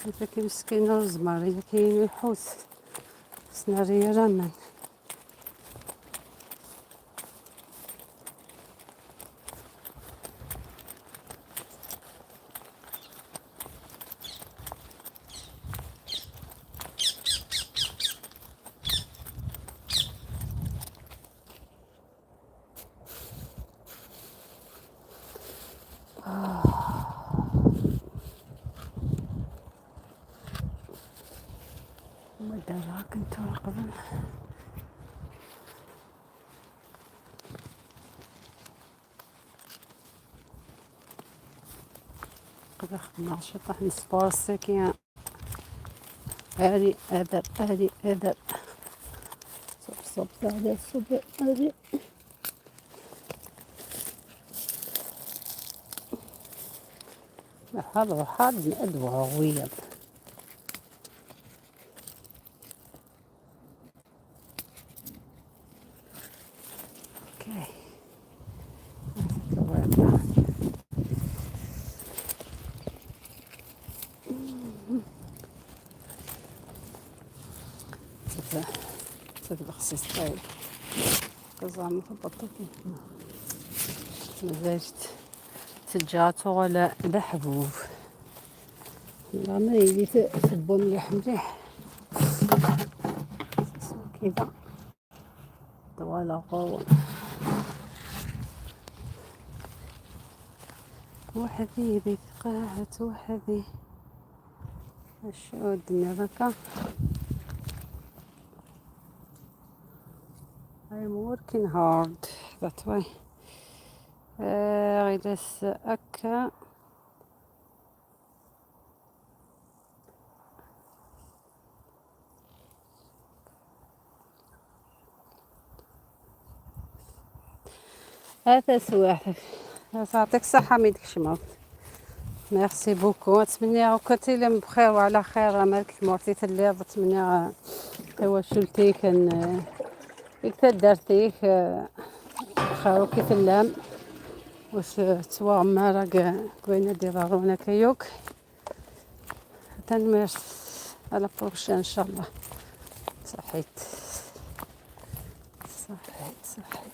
هذا كي مسكين الزمر كاين الحوت سناريا رامان. مدرا كنت قبل قبل خدمة شطح نسبور السكين هذه هذا هذه هذا صب صب هذا صب هذه هذا هذا أدوى غويض. تبخسيس طيب قزعة مثبطة مزاجت تجاتو ولا لحبوب لا ما يلي تبو مليح مليح كذا طوالة قوة وحدي ذيك قاعة وحدي الشعود النبكة. I'm working hard that way. غيلاس هكا هذا سواحك. يعطيك الصحة ميدك شمال. merci beaucoup. نتمنى كنتي بخير وعلى خير. مالك مورتي تليض. نتمنى توا شلتي كان درتيك بخير وكي تلام واش توا ما راك كوينة دي ضرونا كيوك. تنمير à la prochaine ان شاء الله. صحيت صحيت صحيت.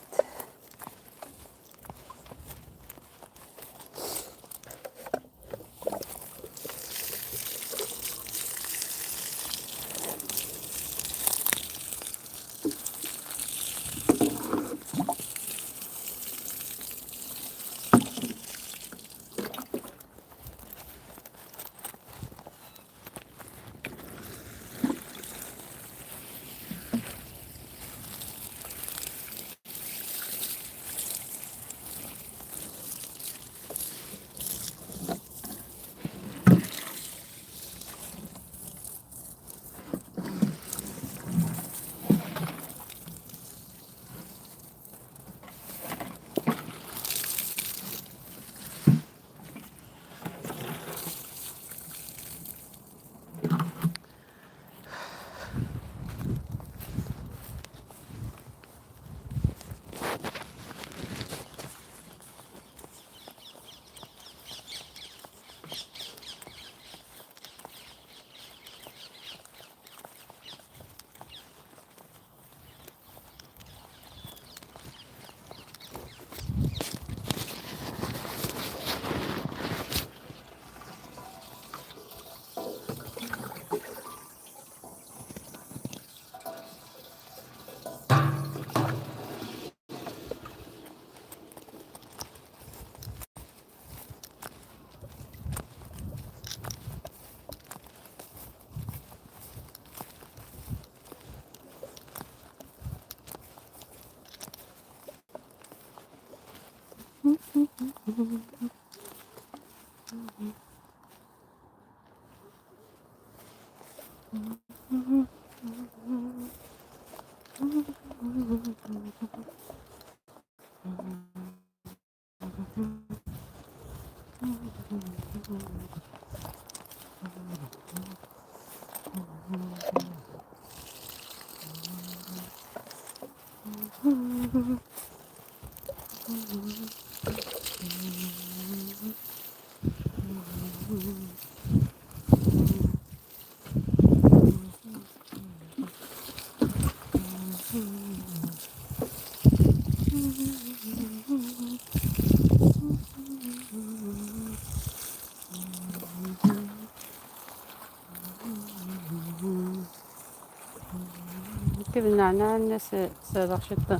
كيف النعناع الناس سرشت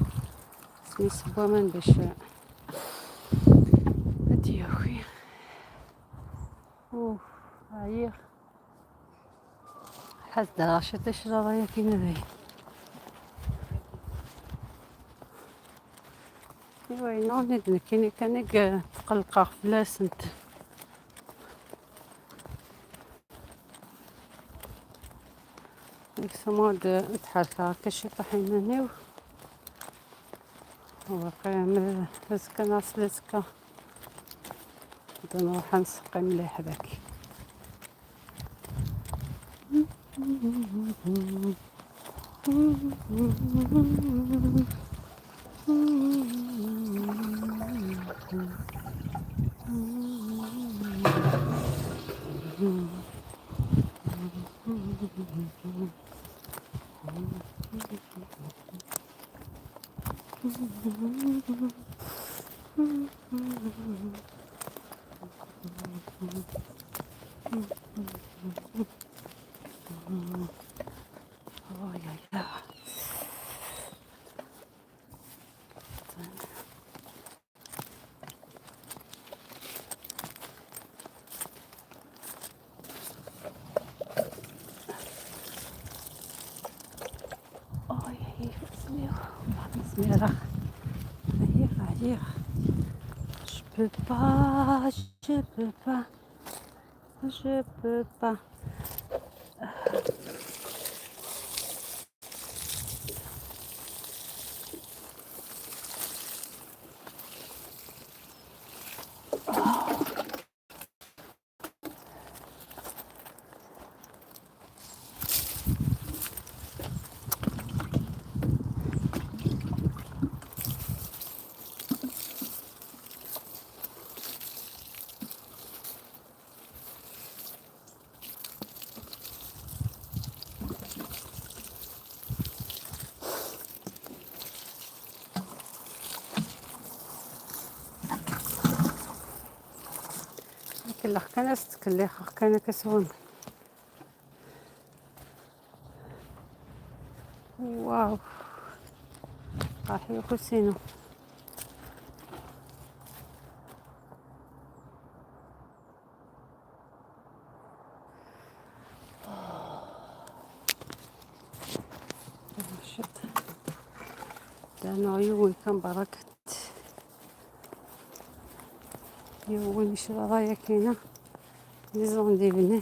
سميس بومن باش ديوخي. اوه عير حس دراشة الشراية كيما ذي. ايوا نو ندن كيني كانك تقلقا فلاسنت. سماد تحركها كشي طحينانيو وقيم لزكا ناس لزكا نروح نسقي مليح ذاك. كرا عيغ عيغ je peux pas je peux pas je peux pas. كلخ كان ستكلخ كان كسون. واو راح يخسينو. لأنه يوي كان بركة يوي مش رايا كاينة لي ديفني.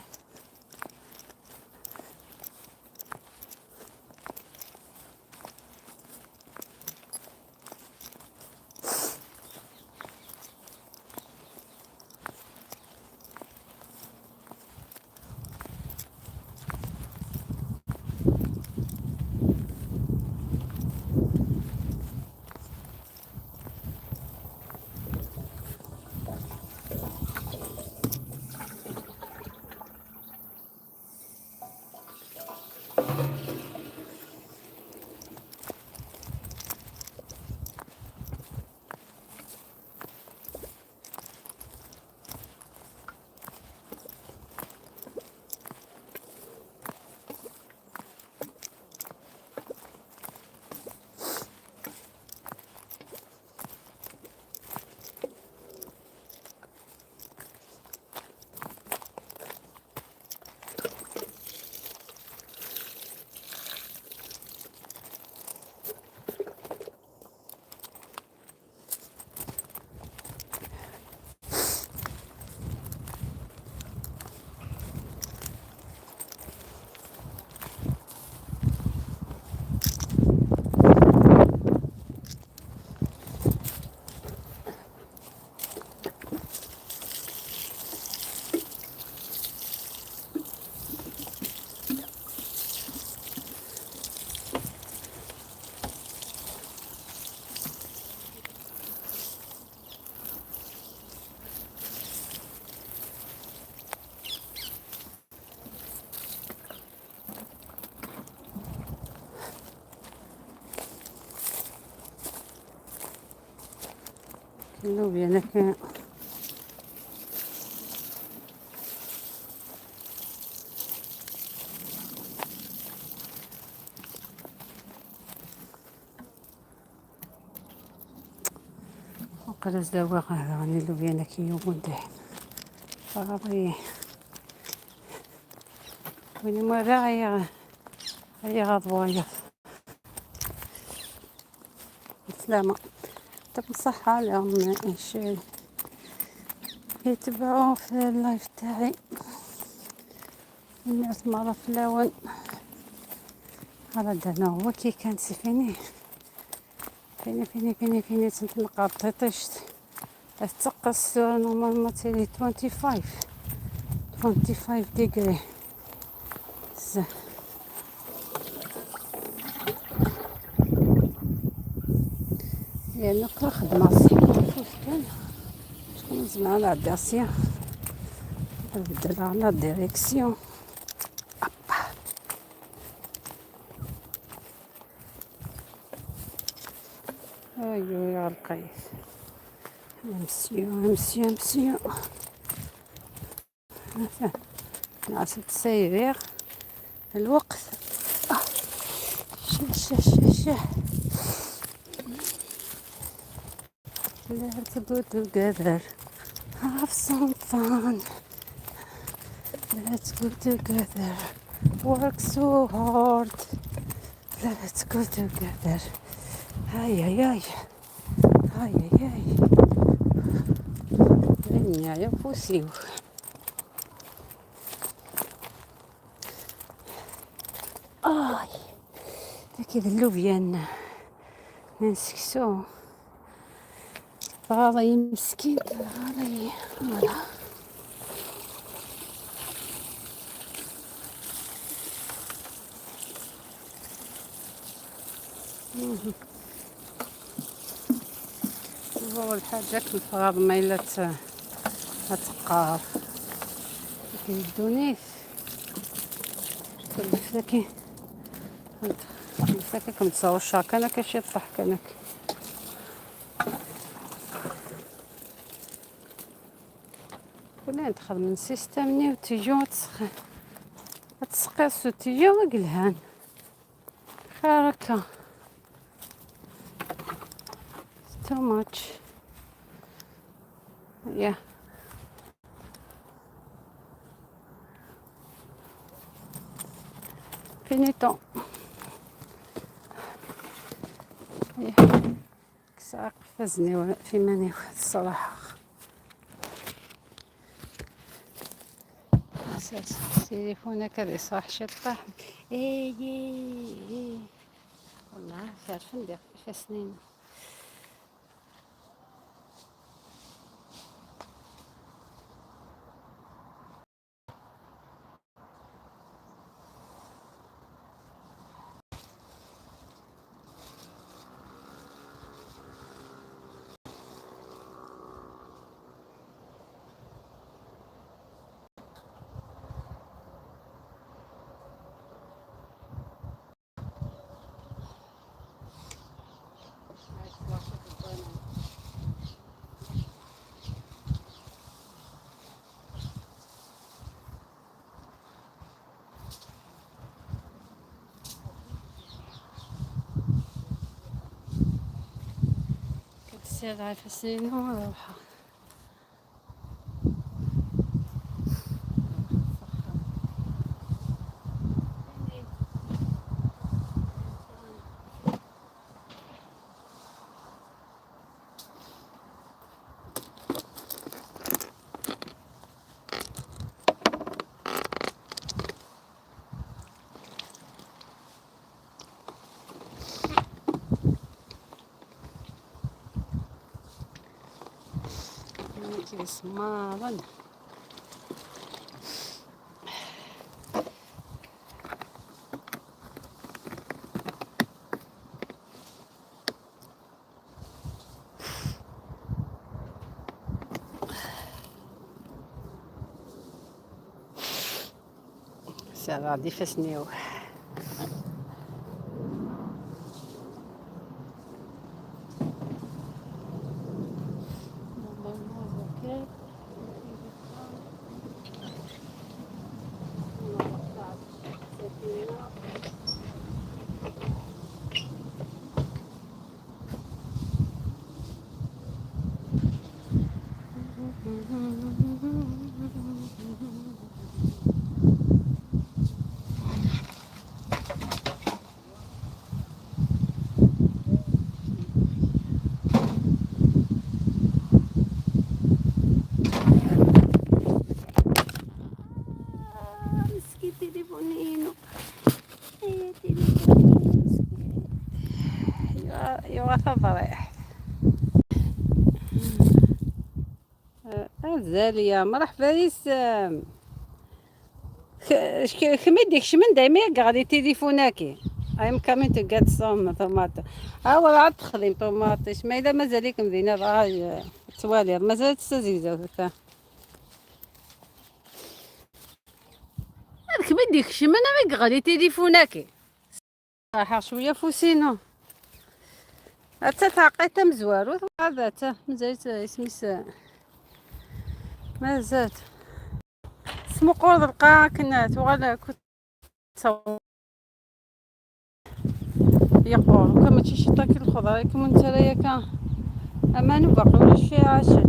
اللوبيا انا كان وقرا زداوغ راني اللوبيا انا كي يوم دايم صافي وين ما غير هي غضوايا سلامة. طب صحة لهم إيش يتبعوا في اللايف تاعي الناس مرة في الأول. هذا دانا هو كي كان سي fini fini fini fini fini تنقى بطيطيشت تقص normalement تيلي 25 degrés. لأن كل خدمة فستان شكون زعما la direction نبدل la direction. أيوا يا القيس امسيو امسيو امسيو نعسل تسيريغ الوقت. شه شه شه شه. Let's go together, have some fun. Let's go together, work so hard. Let's go together, هاي هاي هاي هاي هاي هاي يا فوسيو. آي لكن اللوبيان نسكسو غاضي مسكين غاضي. voilà هو الحاجة كنت ما إلا تقار كيدونيش لكن كنت تصور شاك انا كشي طحك انا كنا ندخل من سيستمني وتيجو تسقيس وتيجو وقلهان خاركة too much. Yeah. Finito. كساق فزني في ماني الصراحة. أساس تليفونك هذا صح شطح. إيه إيه والله فيها الفندق فيها سنين. كتسير عارفة سنين وروحة. كيسمارن سارة فاسنيو. مسكين تليفونينو يوا فضريح. الزالية مرحبا يسام. خميدك شمن دايما غادي تليفوناكي. I'm coming to get some tomato. ها عاد تخدم طوماطيش ما الا مازالك مدينة راه توالي مازال تستزيزو. هذاك بديك شمن ما غادي تليفوناكي. صراحة شوية فوسينو. حتى تعقيت مزوار هذا تا مازال اسميس مازال سمو قرض القاع كنا توغال كنت يقول كما تشي تاكل الخضرة كما انت رايا كان اما نبقى ولا شي عاشل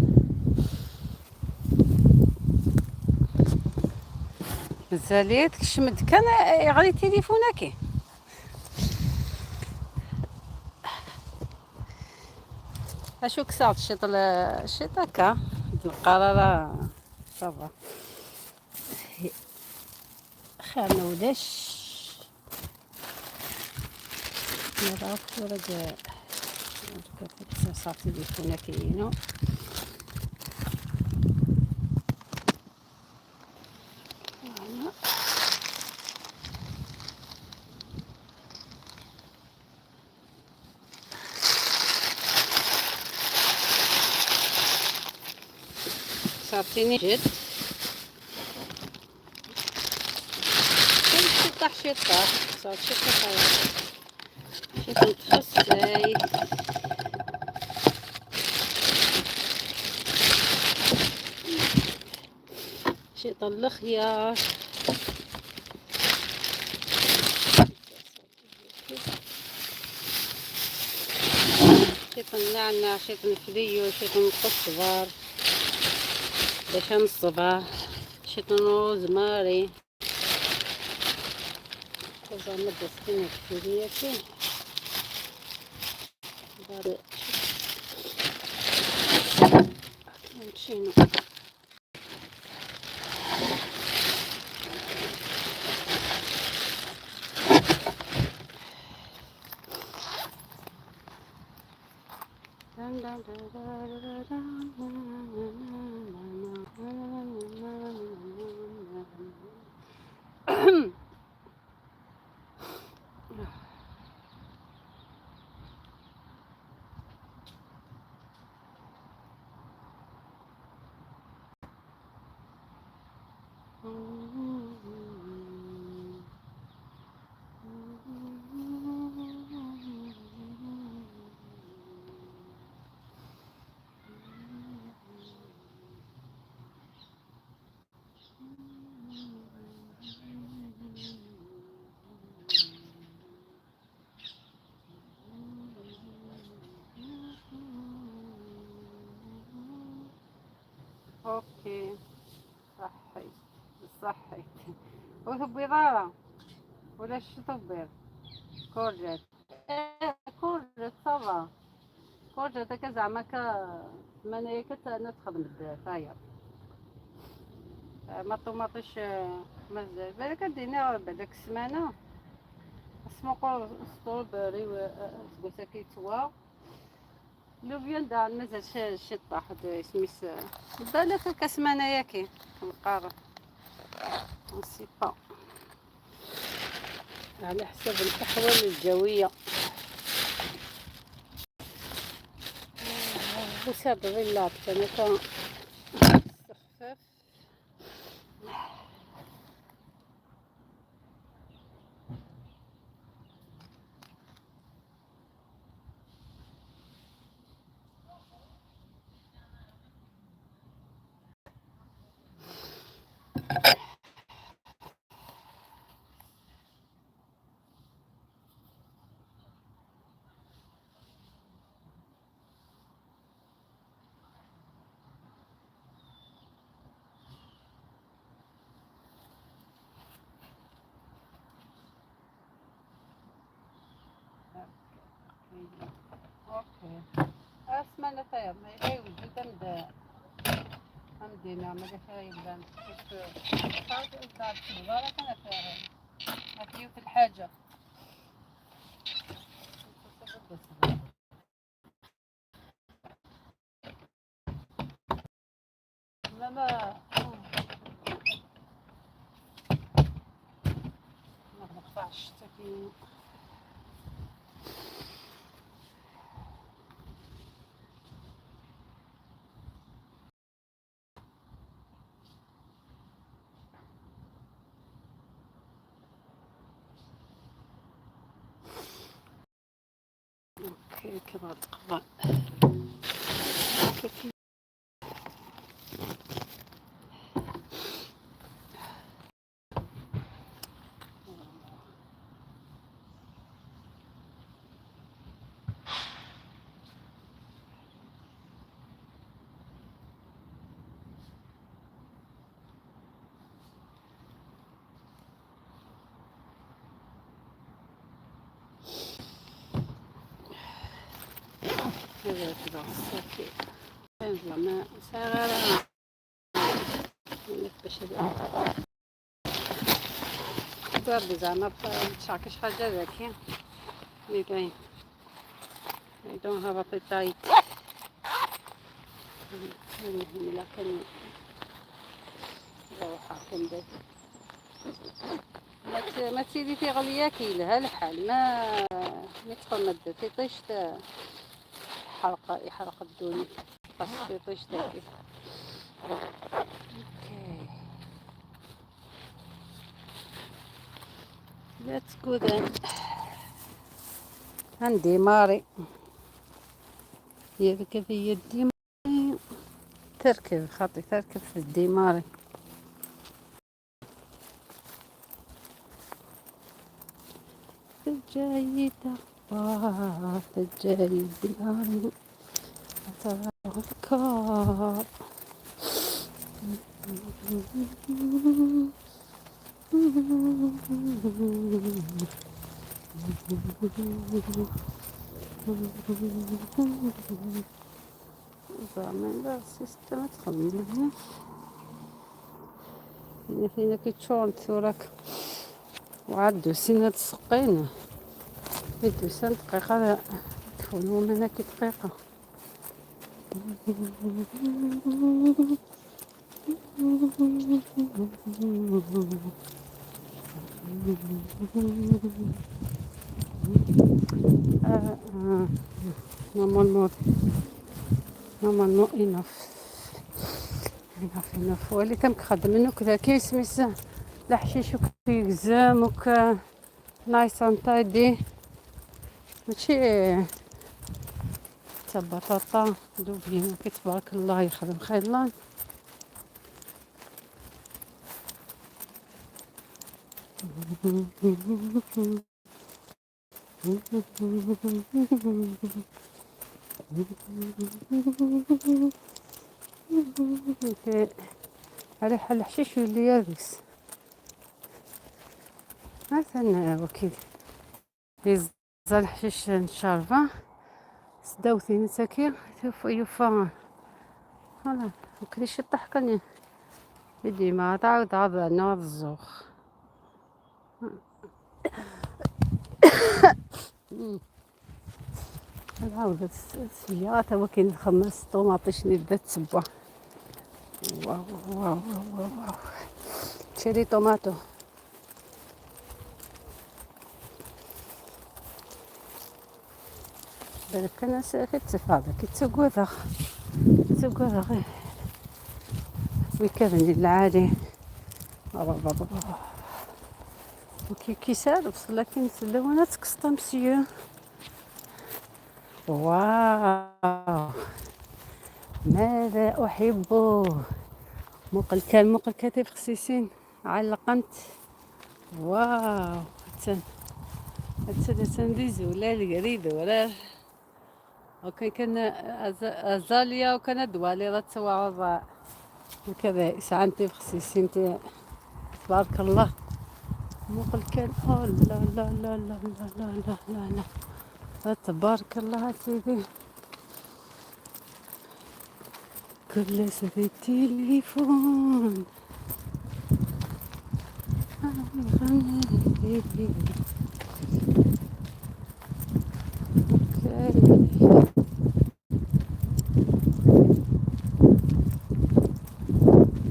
مازاليت كشمد كان غادي تليفونك. اشو كسرت شيط شيط هكا القرارة ça va خير ما ولاش نراك ورد صافي تليفون كاينو. صافيني جد شي طاح شي طاح صار شي طاح شي تخساي شي طل الخيار شي النعناع شي الفليو شي القصبر باش الصباح شي روزماري زعما دستين كثيرية بعد نمشيو. OK صحيت صحيت. وتبيض ولا شو تبيض؟ courgette courgette ça va courgette هكا زعما مانايا كتخدم بالدفاير ما طوماطيش مازال بالك دينا بعداك السمانه سموقو strawberry سكوسا كيتوا لوبيا دا مازال شي طاح سميس بالك هكا سمانه ياكي كنقارن sais pas على حسب الاحوال الجوية. وساد غير انا كان خفاف. OK السمانة طيب ما إلا يوجد عند عندنا ما كاش يبان كيف في الحاجة. لا ما نقطعش حتى كي كما تقطع. هذا كذا صافي ما صغيرة باش ربي زعما متشعكش حاجة ذاكي مي باين. I don't have appetite. لكن روحها كندير ما تسيدي في غلية كيلها الحال ما يدخل مادة تيطيش حرق يحرق الدنيا بس تيطيش تاكي. okay let's go then. عندي ماري هي هي الديماري تركب خاطي تركب في الديماري. الجاي تخبار الجاي الديماري أتذكر. زعما لا سيستم تخدم هنا فينا كيتشون ثورك وعاد دوسينا تسقينا دوسان دقيقة تفونو من كي دقيقة. normalement enough enough enough. ولي تم كخدم منو كذا كيسميس الحشيش وكيكزام وك nice and tidy ماشي حتى بطاطا دوبينا كتبارك الله يخدم خير الله. على حال الحشيش يولي يابس مثلا وكيل يزال الحشيش نشارفا سداوثي نتاكي يوفا فوالا وكلي شي طحكني يدي ما تعاود عاد نوض الزوخ. عاودت السيارة وكاين خمس طوماطيش بدات تسبع. واو واو واو واو cherry tomato. بالك انا كتفاضل كتسقوذا تسقوذا ويكذني العالي وكي كيسال لكن سلونا تكسطا مسيو. واو ماذا أحب مقل كان مقل كتف خسيسين علقنت. واو تن تن ديزو ولا القريد ولا وكان كان أزاليا وكان دوالي راه تسوى وكذا سعنتي خسيسين تبارك الله مقل كان. أو لا لا لا لا لا لا لا لا تبارك الله سيدي. كل في التليفون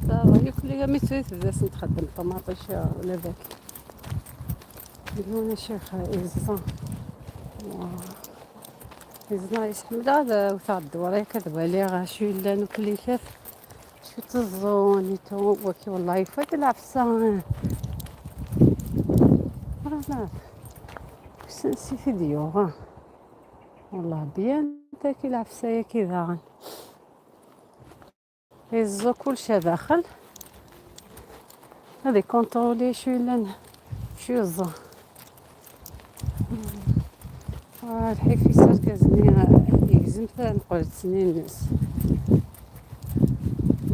okay ياكل ميتويت بدا نتخدم طماطيش ولا ذاك هنا شيخ إزا إزنا يسحمل هذا وتعد ورايا كذب عليه غا شو لا نكلي كاف شو تزوني تو وكي والله يفات العفسة راه سنسي فيديو ها والله بيان تاكي العفسة يا كذا يزو كلشي داخل هذه كونترولي شو لا شو يزو الحيف يسار كزني يكزم نقول سنين الناس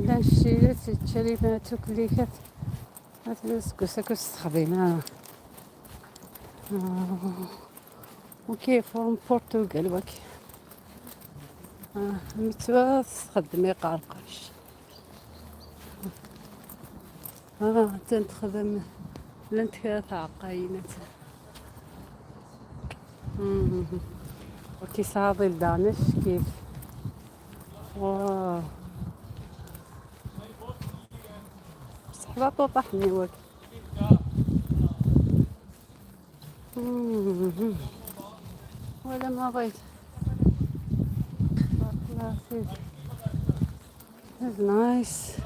لا الشيلات تشري ما تاكلي كات هات كوس تخدم وكيف فورم البرتغال وكي متوا تخدمي قرقاش. تنتخدم لانت تعقاينات. وكي صاضي لدانش كيف. واو بصح لا طحني وك. ولا ما بغيت. الله سيدي نايس.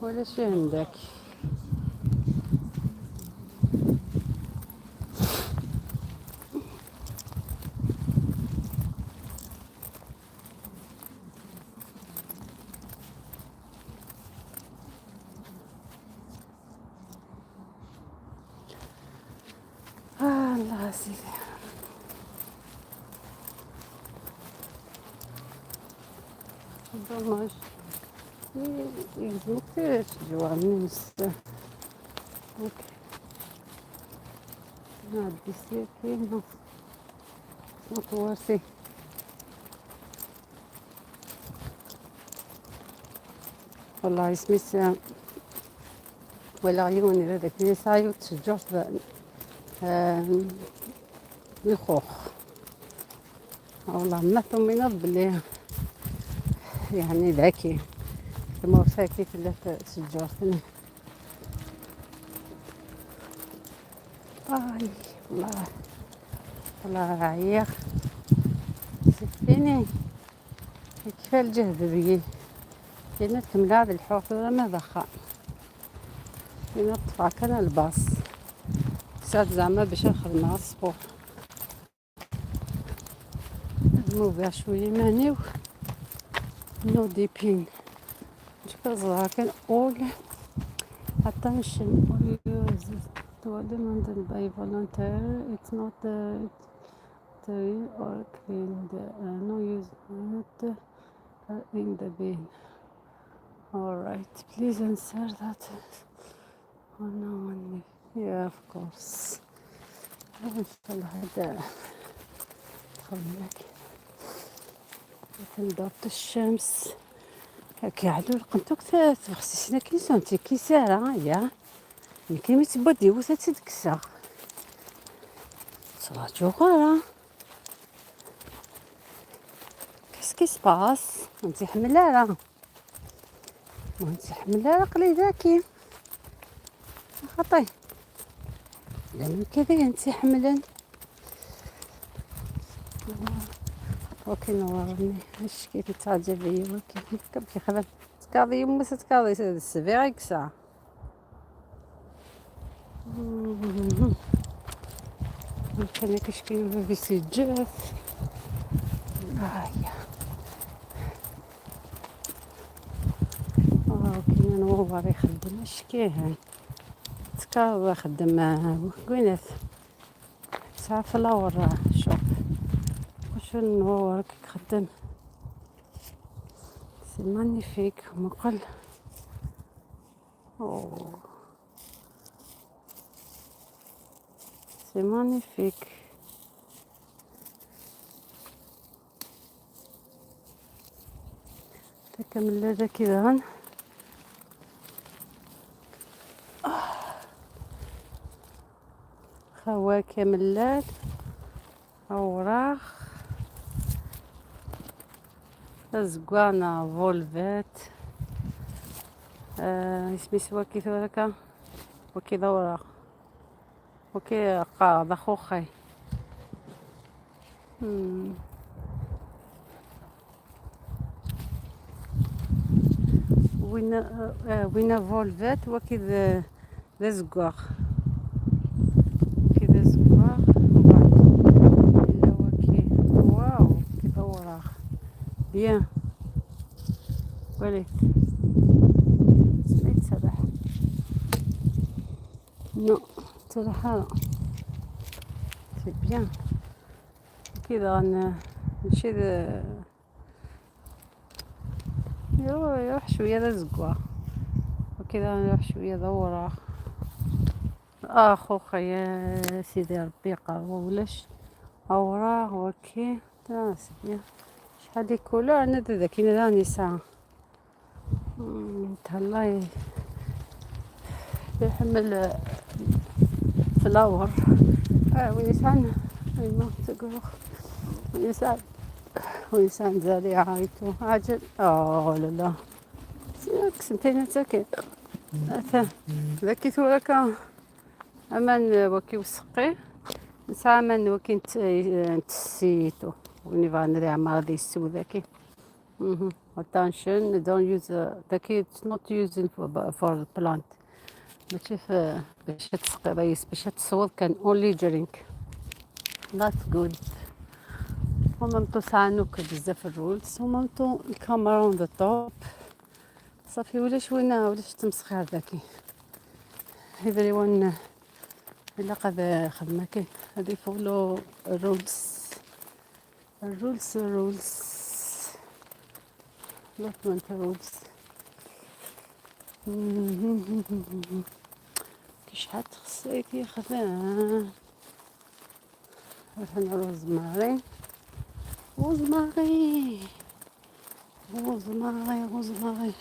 ولا شي عندك. الله سيدي. dommage يلزمك تجوع OK نعدي سيكي نطواسي. والله سميت ولا عيوني هذاك اللي سايو تشجعت الخوخ. والله ما ثمينا بلي يعني ذكي كما وساكي اللي تشجعتني. اي والله والله عيق سفيني كيف الجهد بي لأن تكمل هذا الحوف ما ضخا لأن طفى كان الباص ساعات زعما باش نخدم مع السبور نوفير شوية مانيو نو ديبين نشكر كان all attention all users to demanded by volunteer it's not the or clean the no use not in the bin. All right, please answer that. Oh no one. Yeah, of course. إن شاء الله هذا تخدم ضربت الشمس هكا عدو لقمتوك تبخسيسنا كي سونتي كي سارة يا يمكن متبدي وثا تدكسا صلاة جوغارة. qu'est-ce qui se passe انتي حملارة وانتي حملارة قلي ذاكي خطي لأنه كذا انتي حملا. وكي نورني اش كيف تعجبني وكي كيف خدم تكاضي يما تكاضي السبيع كسا. كان كاش كاين في سجات. هيا كاين نوار يخدم اش كاين تكاضي خدم وينات ساعة فلاور شوف واش نوار كيخدم c'est magnifique مقل. oh c'est magnifique. تكمل هذا كذا خواكه ملال اوراق زكوانا فولفات اسمي سوا كي ثوركا وكي دورة وكي قاض خوخي. وين فولفات وكي ذا زكواخ كي ذا زكواخ إلا وكي واو كي دورة bien وليت سبح non ترى c'est bien كذا نمشي يروح شوية ذا زكوا وكذا نروح شوية دورة. اخو يا سيدي ربي قهوة ولاش اوراق وكي bien. شحال les couleurs انا ذا كاين راني ساعة تهلاي يحمل flower. وين يسعن ايما تقول وين يسعن وين يسعن زريعة عيتو عجل. لا لا كسنتين تاكي ذاكي ثورك امان وكي وسقي نسعى من وكي نتسيتو وني نري عمار دي السو ذاكي. Attention, don't use ذاكي it's not using for plant. ماشي باش تسقي ريس باش تصوض كان only drink. That's good. ومامتو ساعنوك بزاف ال rules ومامتو الكاميرا on the top. صافي ولاش وين ولاش تمسخ هذاكي everyone إلا قد خدمة كي هادي follow ال rules ال rules ال rules not rules. كي شحال خصك يخدم هنا rosemary rosemary rosemary rosemary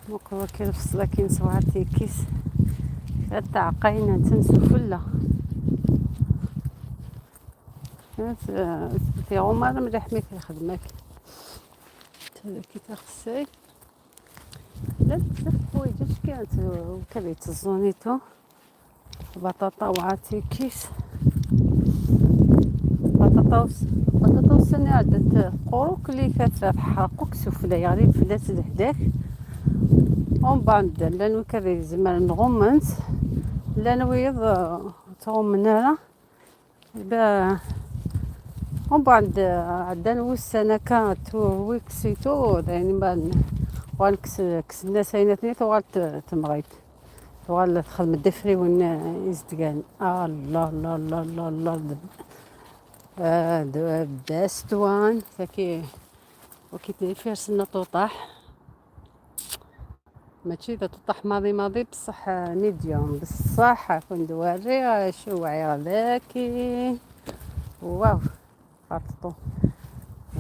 مقوى كي الفصلة كي نسوعتي كيس تعقينا تنسو فلة في عمر مليح ميت الخدمة كي تخسي لا بزاف حوايج كانت وكذا الزونيتو بطاطا وعاتي كيس بطاطا بطاطا وسنة عدت قروك اللي كتحرقوك سفلى يعني فلات الهداك ومن بعد لانو كذا زمان نغمنت لانو يض تغمنا با ومن بعد عندنا وسنة كا تو ويكسيتو يعني بعد وغنكس كسنا سايناتني توغال تمغيت توغال تخدم الدفري ون يزدقان. الله الله الله الله الله the best one. ذاكي وكي تفير طوطاح ماشي اذا تطح ماضي ماضي بصح medium بصح كون دواري شو عير ذاكي واو خاططو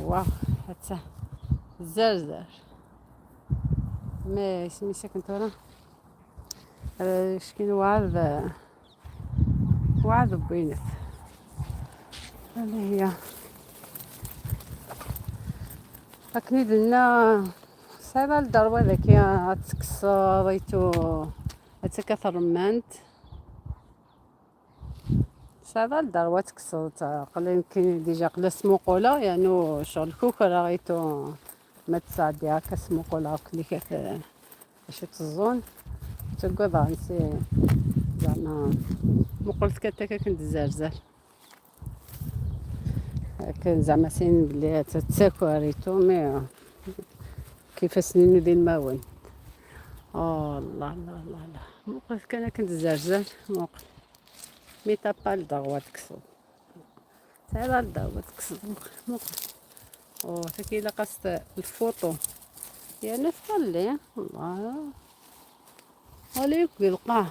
واو حتى زرزر ما سمي ساكن تورا شكين وعد وعد بينت هذه هي اكني درنا صعيبة الدروة ذاك تكسريتو هتكا رمانت صعيبة الدروة تكسر قل يمكن ديجا قلا سموقولا يعني شغل كوكا غيتو ما تساعدي هكا سموقولا كلي كات باش تزون تقعد نسي زعما مقلت كتا كنت زرزر كان زعما سين بلي تتاكل ريتو مي كيف سنين ديال الماون. الله الله الله الله موقف كان كنت زرزر موقف مي تا با الدغوا تكسب تا الدغوا تكسب موقف او تاكي لقست الفوطو يعني ثقلي الله عليك يلقاه.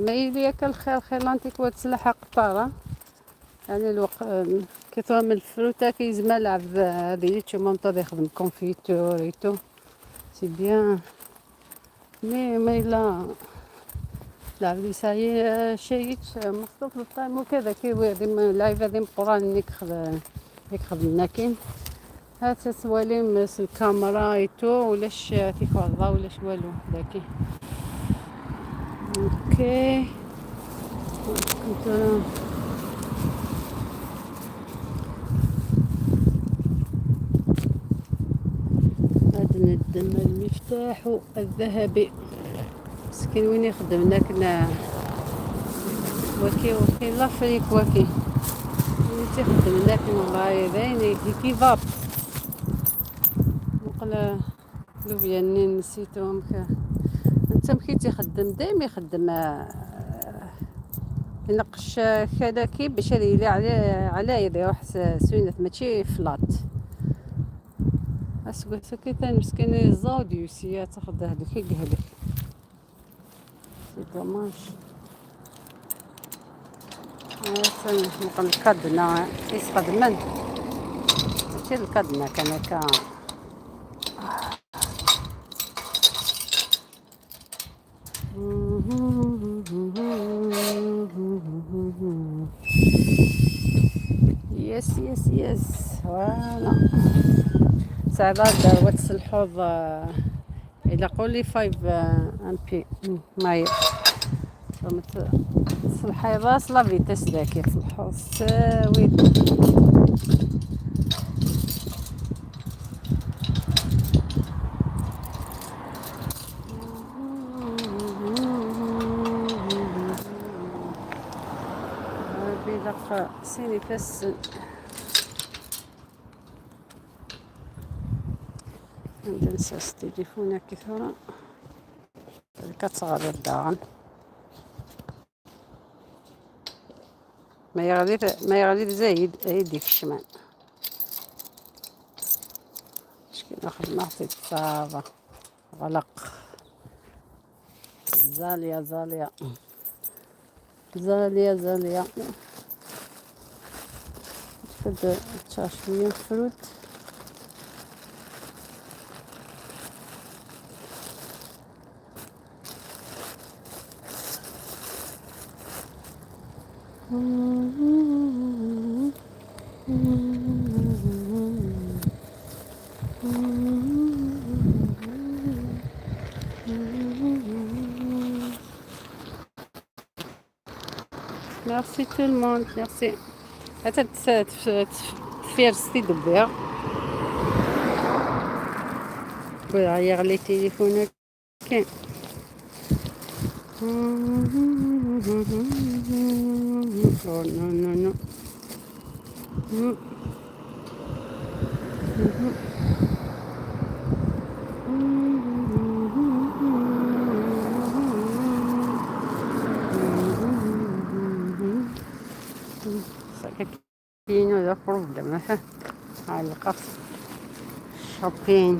ما يليك الخير خير لانتيك وتسلح قطاره يعني الوق كي من الفروتا كيزما لعب هذه تشو مام يخدم confiture et tout c'est bien mais ما الا لعب لي ساي شيء مصطفى الطايم وكذا كي لايف هذه مقران نيك خدمنا كاين هات سوالي الكاميرا et tout ولاش تيكوضا ولاش والو داكي. okay كنت هذا ندم المفتاح الذهبي مسكين وين يخدمنا كنا وكي وكي l'Afrique وكي وين تيخدمنا كنا والله باين كي فاب نقول لوبيا نسيتهم انت مكي تيخدم دايما يخدم ينقش كذا باش يلي على يروح سوينات ماشي فلات. اسكو كي مسكين الزاود يوسيا تاخذ هذيك يقهلك c'est dommage. نقول الكادنا يستخدمن ماشي الكادنا كان هكا. yes yes yes voilà. ساعات وتسلحوض الى قولي 5 امبي ماي تصلحي la vitesse داكي تصلحو ساوي. بيلق سيني فاس ننسى التليفون كثرة كتصغر الدار ما يغلي ما يغلي زايد يديك الشمال. شكون ناخذ نعطي الصافا غلق زالية زالية زالية زالية. تفد شوية fruit. Merci tout le monde, merci. حتى تفيرستي دبير يغلي تليفونك. Oh non non non. كاين ولا problème على القصر shopping.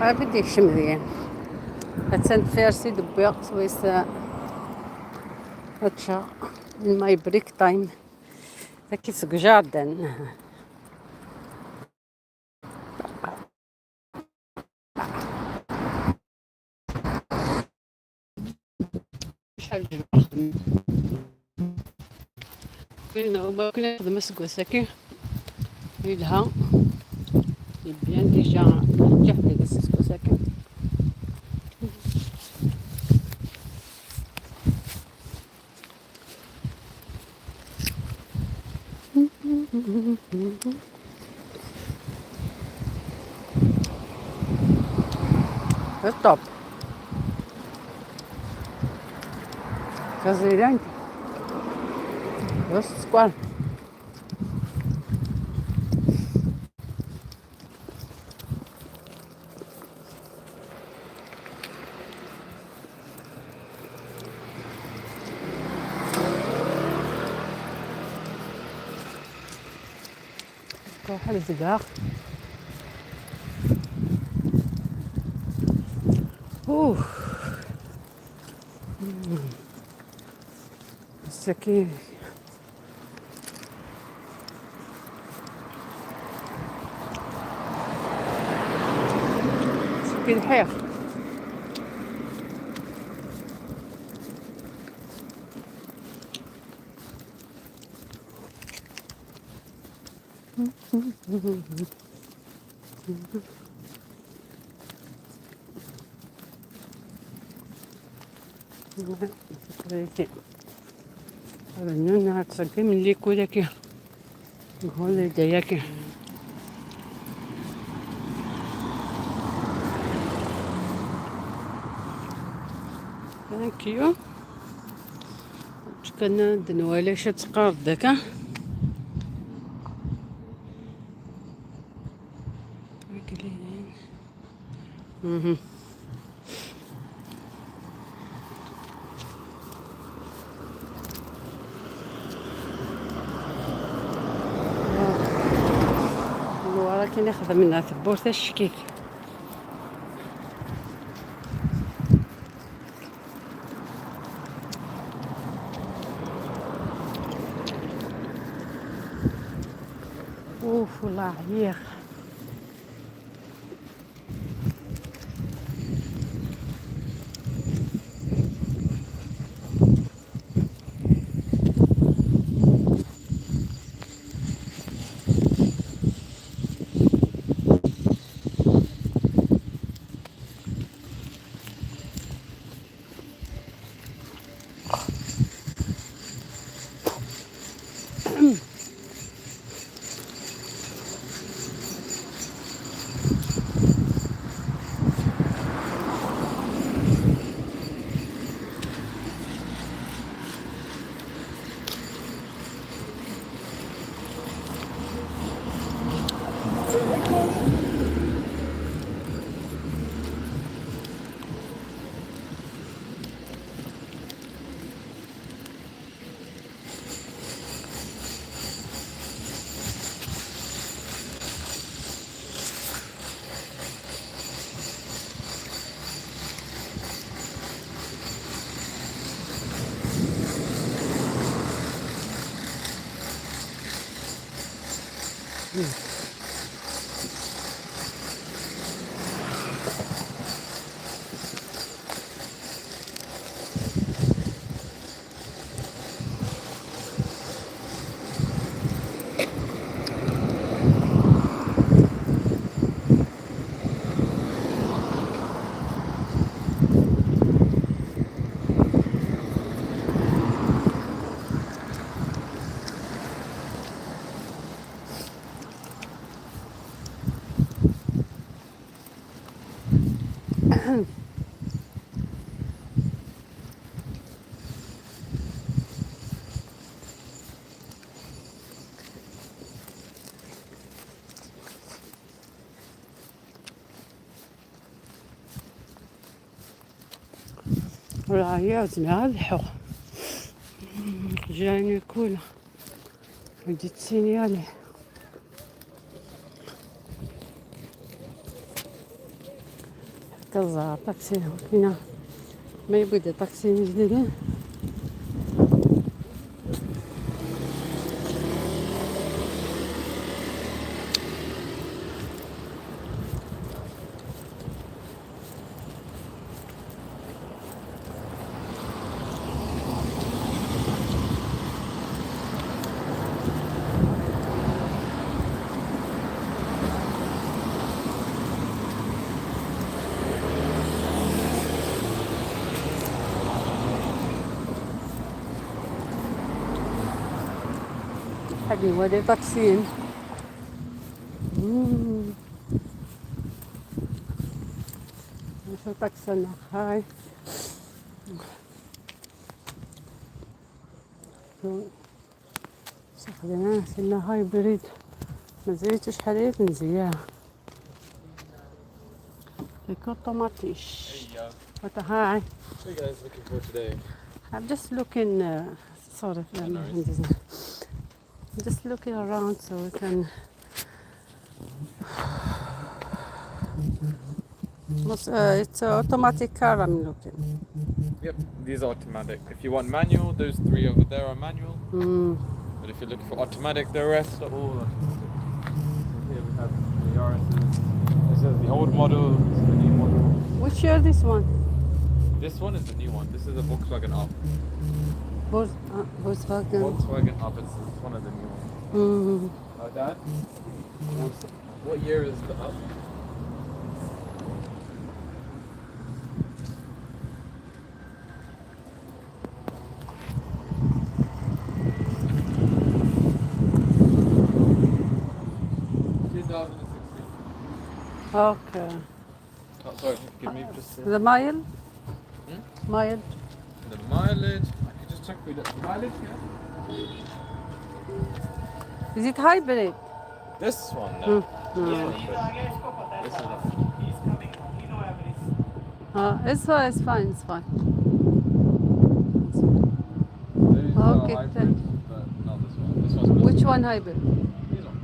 بدي شمذيان هتسند فيرسي دبيق سويس هاتشا my break time ذاكي سوق jardin. شحال كنا ما كنا نخدم سكوساكي يلها bien déjà نجح في سكوساكي. Stop. Brasilian. بس سكوال. واحد الزقاق. اوه السكين سكين الحيط. هذا تسقي من اللي كولاكي هو اللي داياكي. Thank you. كنا دنوالي شتقار داكا. خدمنا ثبورت الشكيك. اوف والله عييغ. والله عيات الحق جاني كولا بديت سينيالي. كزا طاكسي كاينه ما يبدا طاكسي جديد. حقي ولي طاكسين. شو طاكسي هاي خديناه سنا هاي بريد مزيتش شحال نزياه ليكو طوماطيش. Hi. What are you guys looking for today? I'm just looking, sorry, I'm just looking around so we can. It's an automatic car I'm looking. Yep, these are automatic. If you want manual, those three over there are manual. But if you're looking for automatic, the rest are all automatic. So here we have the Yaris's. This is the old model, this is the new model. Which year this one? This one is the new one. This is a Volkswagen Up. Volkswagen. Volkswagen Up, it's one of the new ones. Dad? What year is the Up? Okay. Oh, sorry, give me just the mile? Hmm? Mileage. The mileage. I can just check for you. The mileage, yeah. Is it hybrid? This one, no. This one's this is not. It's fine. It's fine. These are Okay, hybrid, thank but not this one. This one's Which one hybrid? These one.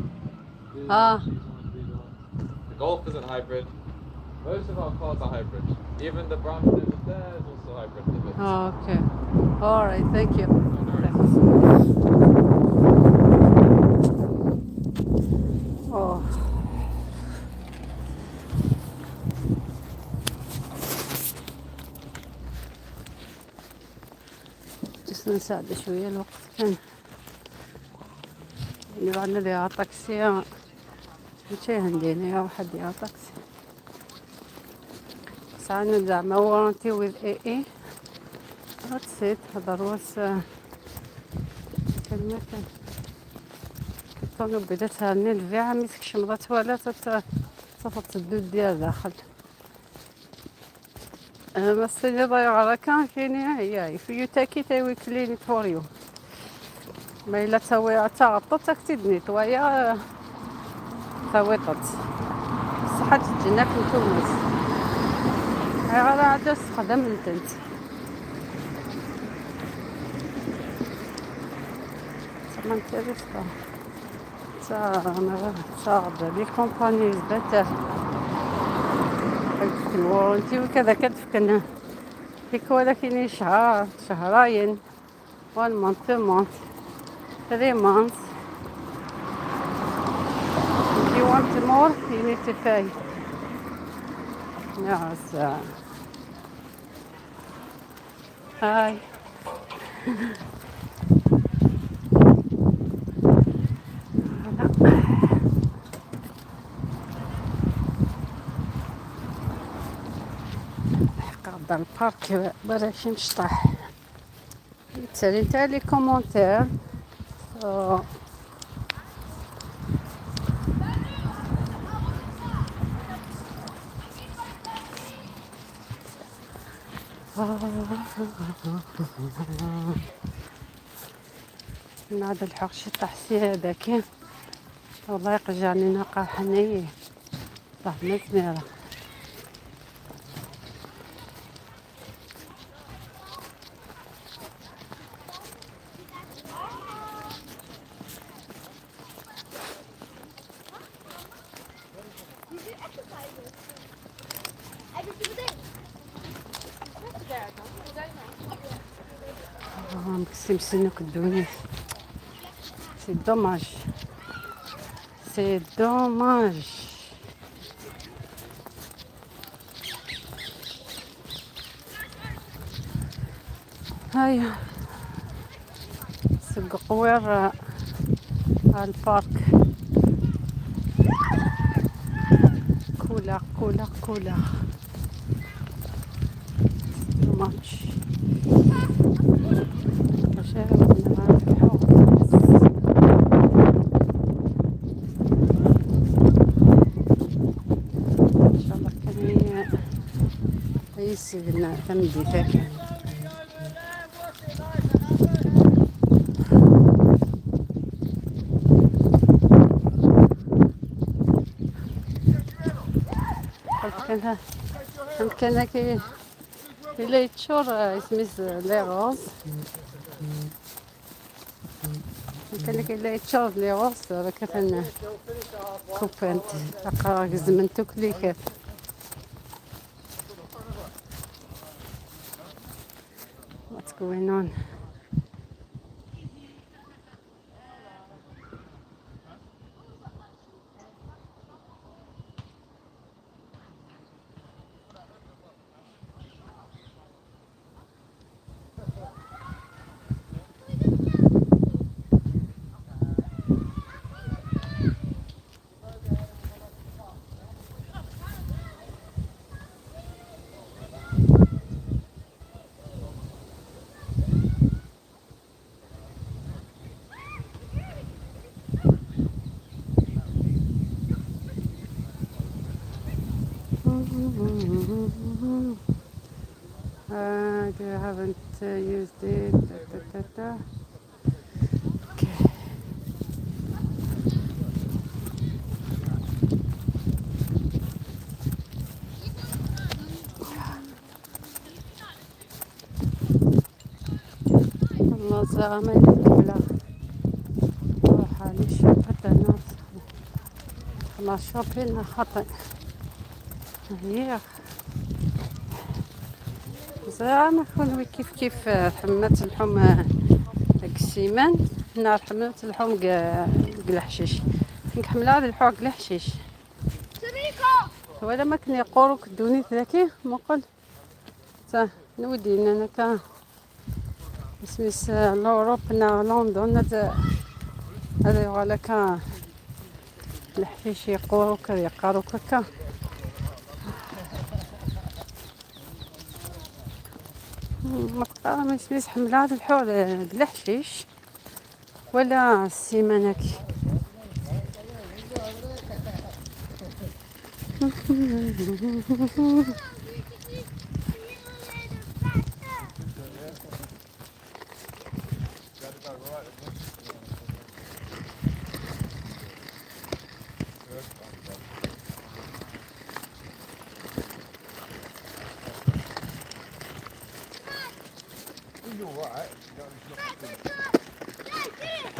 These Ah. ones, these ones, these ones. The Golf isn't hybrid. Most of our cars are hybrid. Even the Brampton over there is also hybrid. A bit. Okay, alright, thank you. No worries. Oh. جلسنا نساعد شوية، الوقت كان يعني بعدنا ليها طاكسي، ماشي عندنا يا واحد يا طاكسي. ساعة زعما warranty with AA. That's it. هذا الروس كان ما كان الطوموبيلات هاني الفيعة ملي تكشمضات ولا تتدو ديال داخل. ما السيدي ضايع راه كان كاين هي if you take it I will clean it for you. ما إلا تاوي تغطت تكتدني طويا تاويطت بصح تجينا كنتومس هاي غير عاد استخدم انت ما انت تا تا les companies better ال warranty وكذا كتفكنا هيك، ولكن شهر شهرين، 1 month, 2 months, 3 months. If you want more, you need to pay. Yes. Hi. هذا حق ال parc بلاش نشطح. تسالي نتا les commentaires. So نعاد الحق شي طاحسي هذاك والله يقجعني ناقة حني صح مزميرة. مكسيم الدنيا، c'est dommage, c'est dommage. هيا سوق قوير ال parc كولا كولا كولا dommage. ان شاء الله كان يسيدنا تمديتك. كان كان كي إلا يتشور يسميز les roses، كان كي إلا يتشور les roses راه كتن كوبانت تلقى زمن توكليكات. What's going on? I haven't used it. Da, da, da, da. Okay. والله زعما القبلة روح علي شقة أنا. الله شوبين خطأ هي زعما كون كيف كيف حمات الحوم السيمان نار حمات الحوم الحشيش نحمل هذا الحوق الحشيش ولا ما كان يقولك دوني ذاكي مقل تا نودي انا كا سميس l'Europe نا لندن هذا يغالا كا الحشيش يقولك يقاروك هكا. ما سميس حملات الحول الحشيش ولا السيمانك.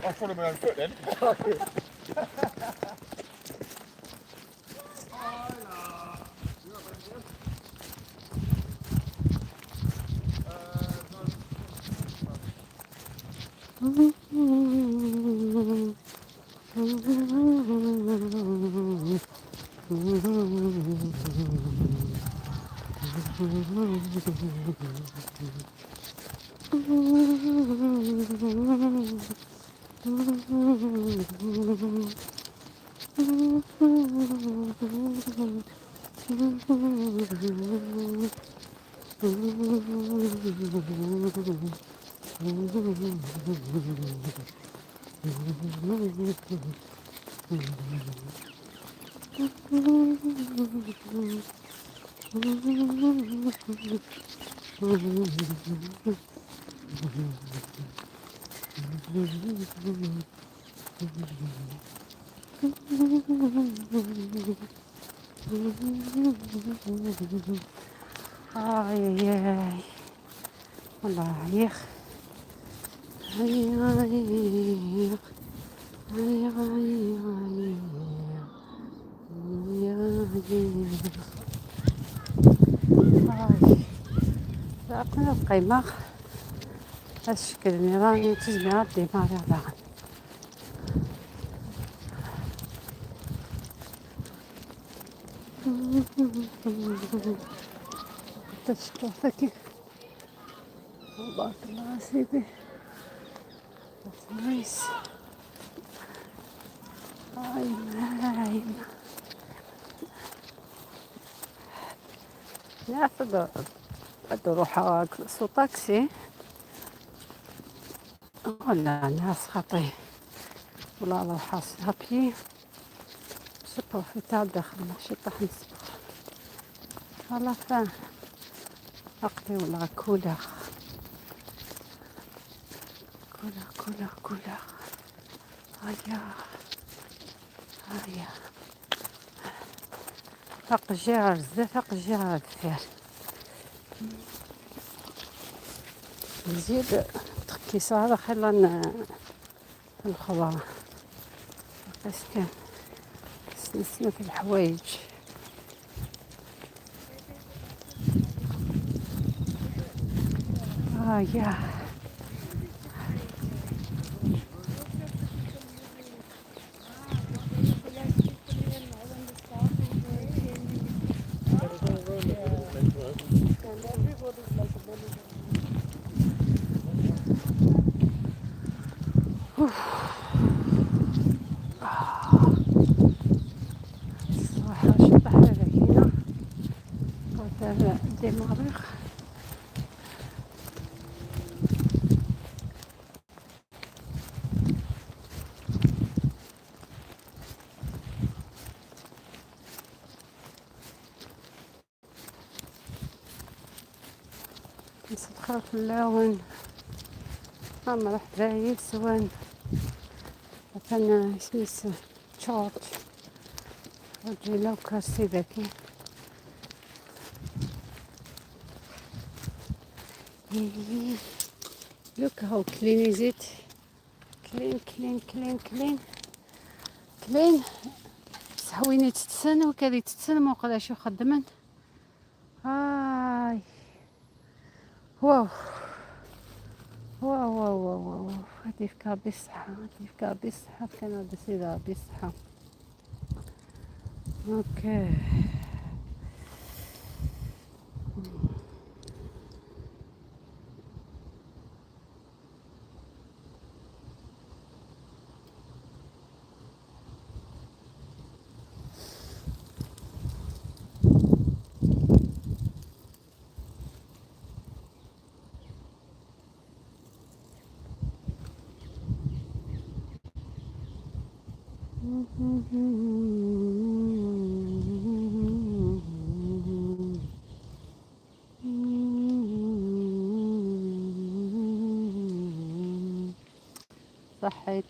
I follow my own foot then. آي آي والله يخ آي آي آي آي آي آي القيمة الشكل النظامي تجمع الدماغ تشطوطك بارك الله سيدي. That's nice. اي ناخذ نروح سو طاكسي ولا ناس خاطي ولا نروح هابي سو داخل ماشي طاح نسبق والله فا عقلي ولا couleur couleur couleur couleur هيا هيا أقجار بزاف أقجار الفير نزيد تركيسة هذا خلا الخضرة بس كان سنسنة الحوايج. يا الصراحة شطح هذا هنا هذا ديماريخ. نسخر في اللون أما راح دايس سوان مثلا اسميس تشارج رجل كرسي ذكي. Look how clean is it. Clean clean clean clean clean. بصح وين يتتسن وكذا يتتسن موقع شو خدمن. هاي واو واو واو واو واو، هادي فكا بالصحة، هادي فكا بالصحة، كان هذا سيدة بالصحة. okay. صحيت.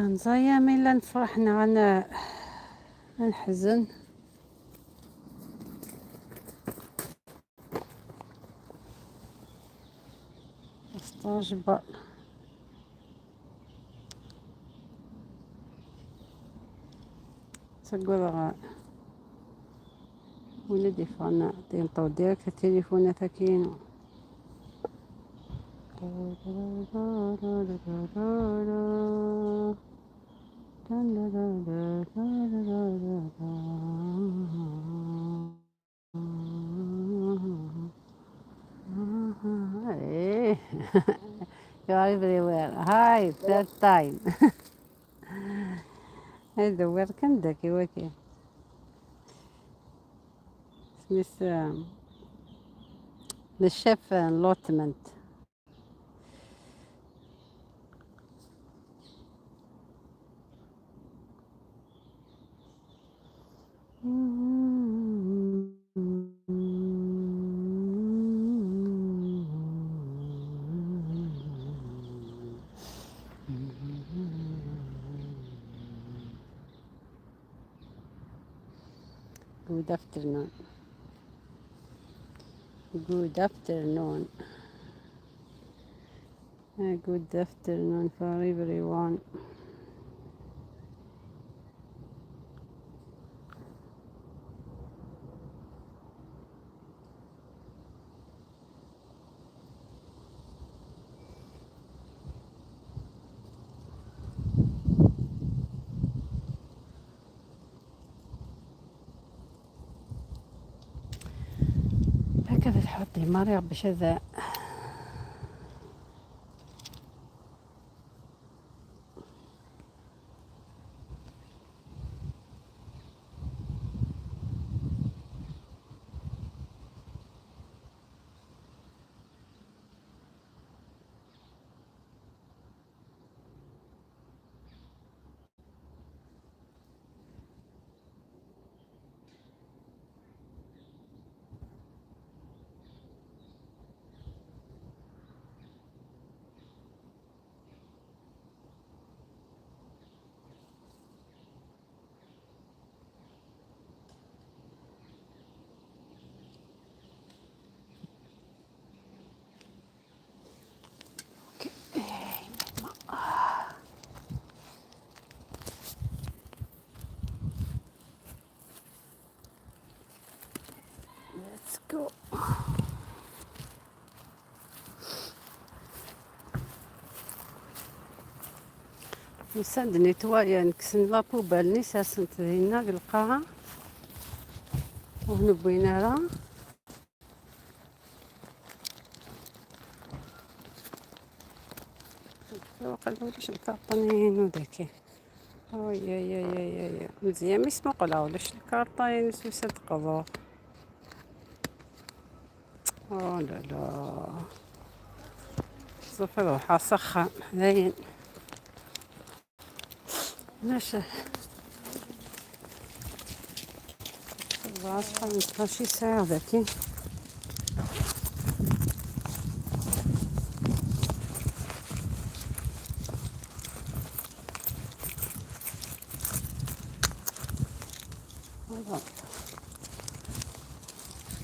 نزايا ميلا نفرحنا غن نحزن. استعجب. تقول ولدي فانا تنطو ديالك التليفون تاكينو. ايه you are everywhere. Hi, third time. هذا وين كندك وكي سميس الشيف لوتمنت. Good afternoon. Good afternoon. Good afternoon for everyone. هكذا تحطي مريض باش هذا Let's go. نسند nettoyer نكسن la poubelle نيساسنت هنا القاعة وهنبوينا راه وقال ولاش الكارطونين وداكي. أوي يا يا يا يا يا مزيان ميسمو قلا ولاش الكارطونين سوسة قضا. أو لا لا صافي روحها سخن هاين ماشي شحال شي ساعة ذاكي.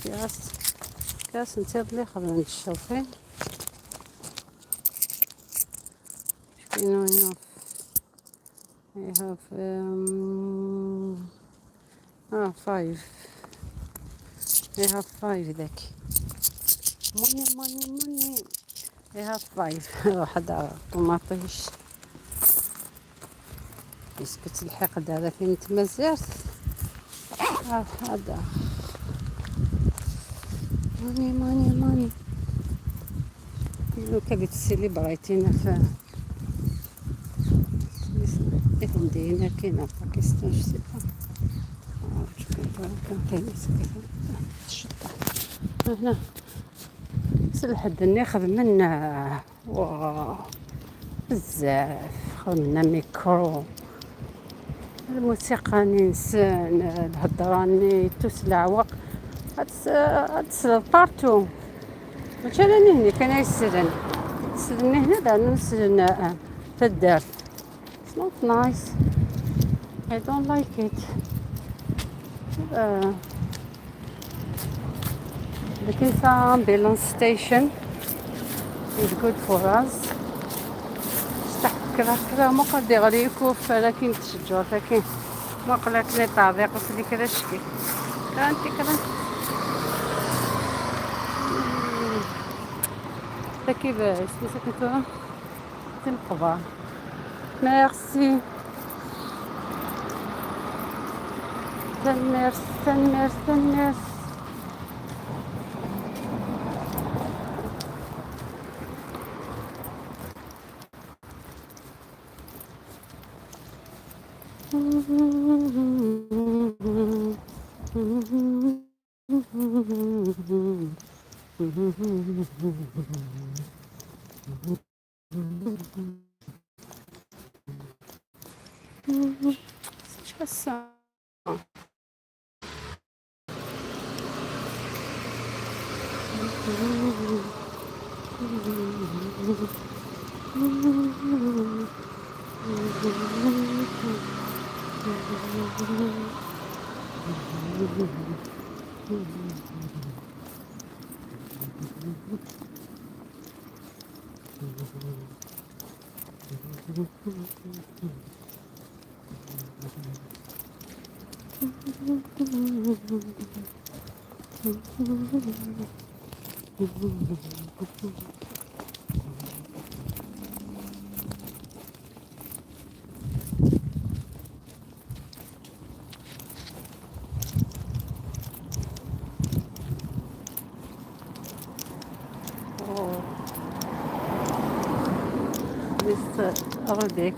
كاس كاس نتيض خدمة الشوفين شكينو enough. I have 5. I have 5 ذاك. Money money money. I have 5. واحد طوماطيش. يسكت الحقد هذا فين تمزرت. هذا money money money. كانت سيليبريتينا في مدينة كاينة باكستان je sais pas. كاين الشطة هنا سلحد خدمنا واو بزاف، خدمنا ميكرو الموسيقى ننسان الهضراني توس العواق هاد partout. ماشي انا هنا كان يسلن سلني هنا بعد نسلن في الدار. It's not nice. I don't like it. The Kinsa ambulance station is good for us. كذا كذا ما قد يغريكو فلكن تشجر لكن ما قلت لي طابق وسدي كذا شكي كانت كذا كيف سميتو تنقبا. ميرسي تنميرس تنميرس تنميرس.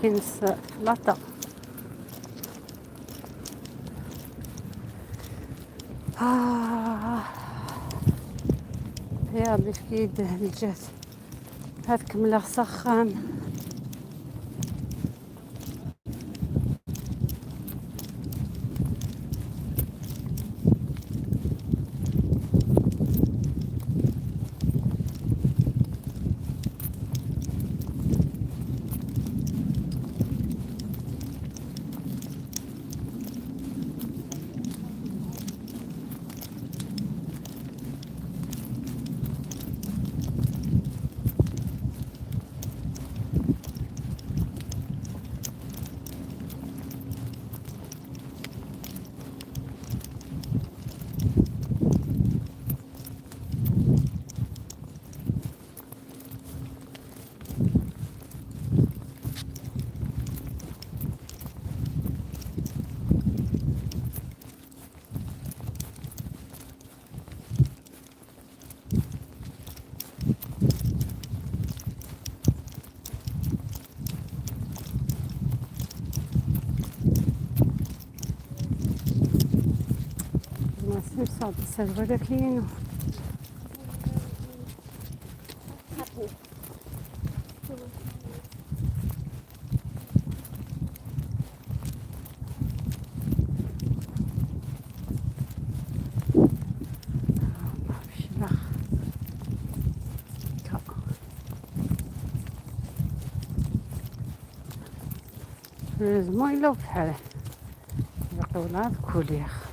كاين لاطا يا ربي في الجهد هاد كملة سخان. ولكن لازم إلا بحاله يقولها كوليخ.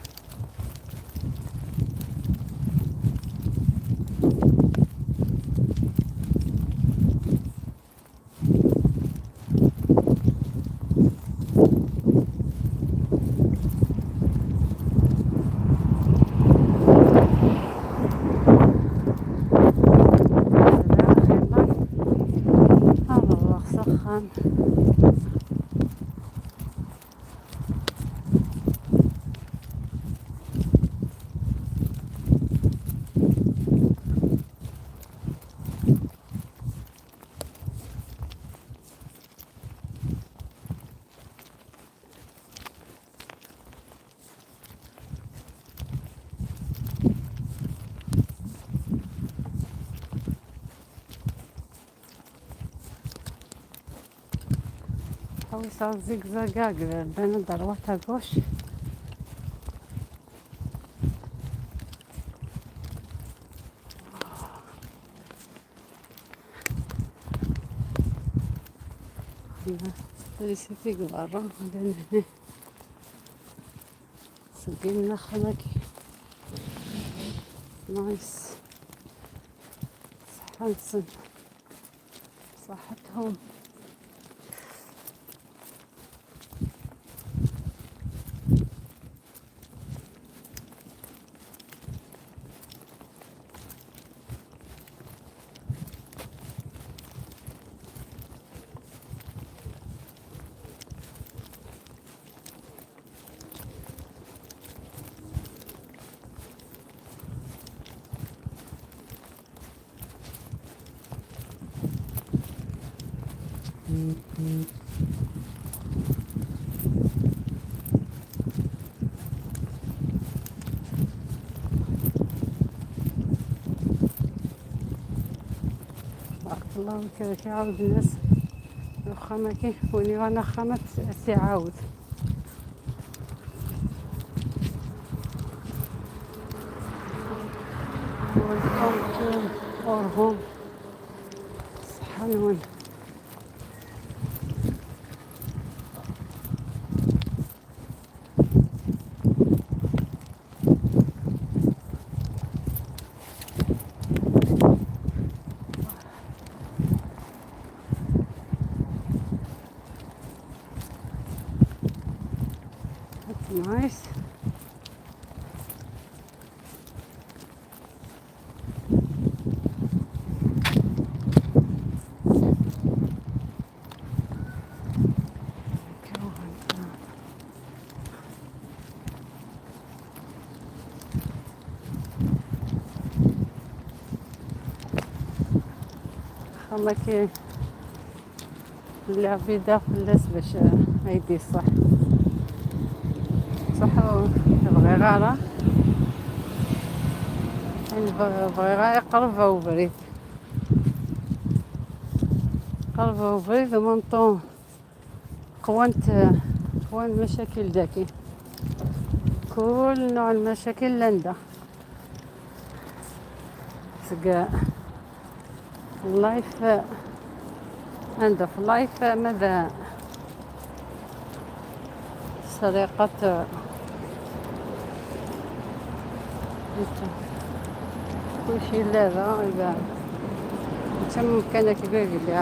الخام. حويصة زيكزاك بين droite à gauche. تريسيتي برا هنا سقينا خلاكي nice صحة نسن صحتهم. بارك الله فيك. كيعاود الناس الخامة كي وني رانا خامة سيعاود. Welcome to our home. صحة نون. That's nice. خما كي العبيدة فلاس باش ايدي صح صح بغي غارة بغي غا يقرب وبريد قرب وبريد ومنطو قوانت قوان مشاكل داكي كل نوع المشاكل لندا سقا life end of life ماذا سرقة كل شيء لا إذا تم كان كبير اللي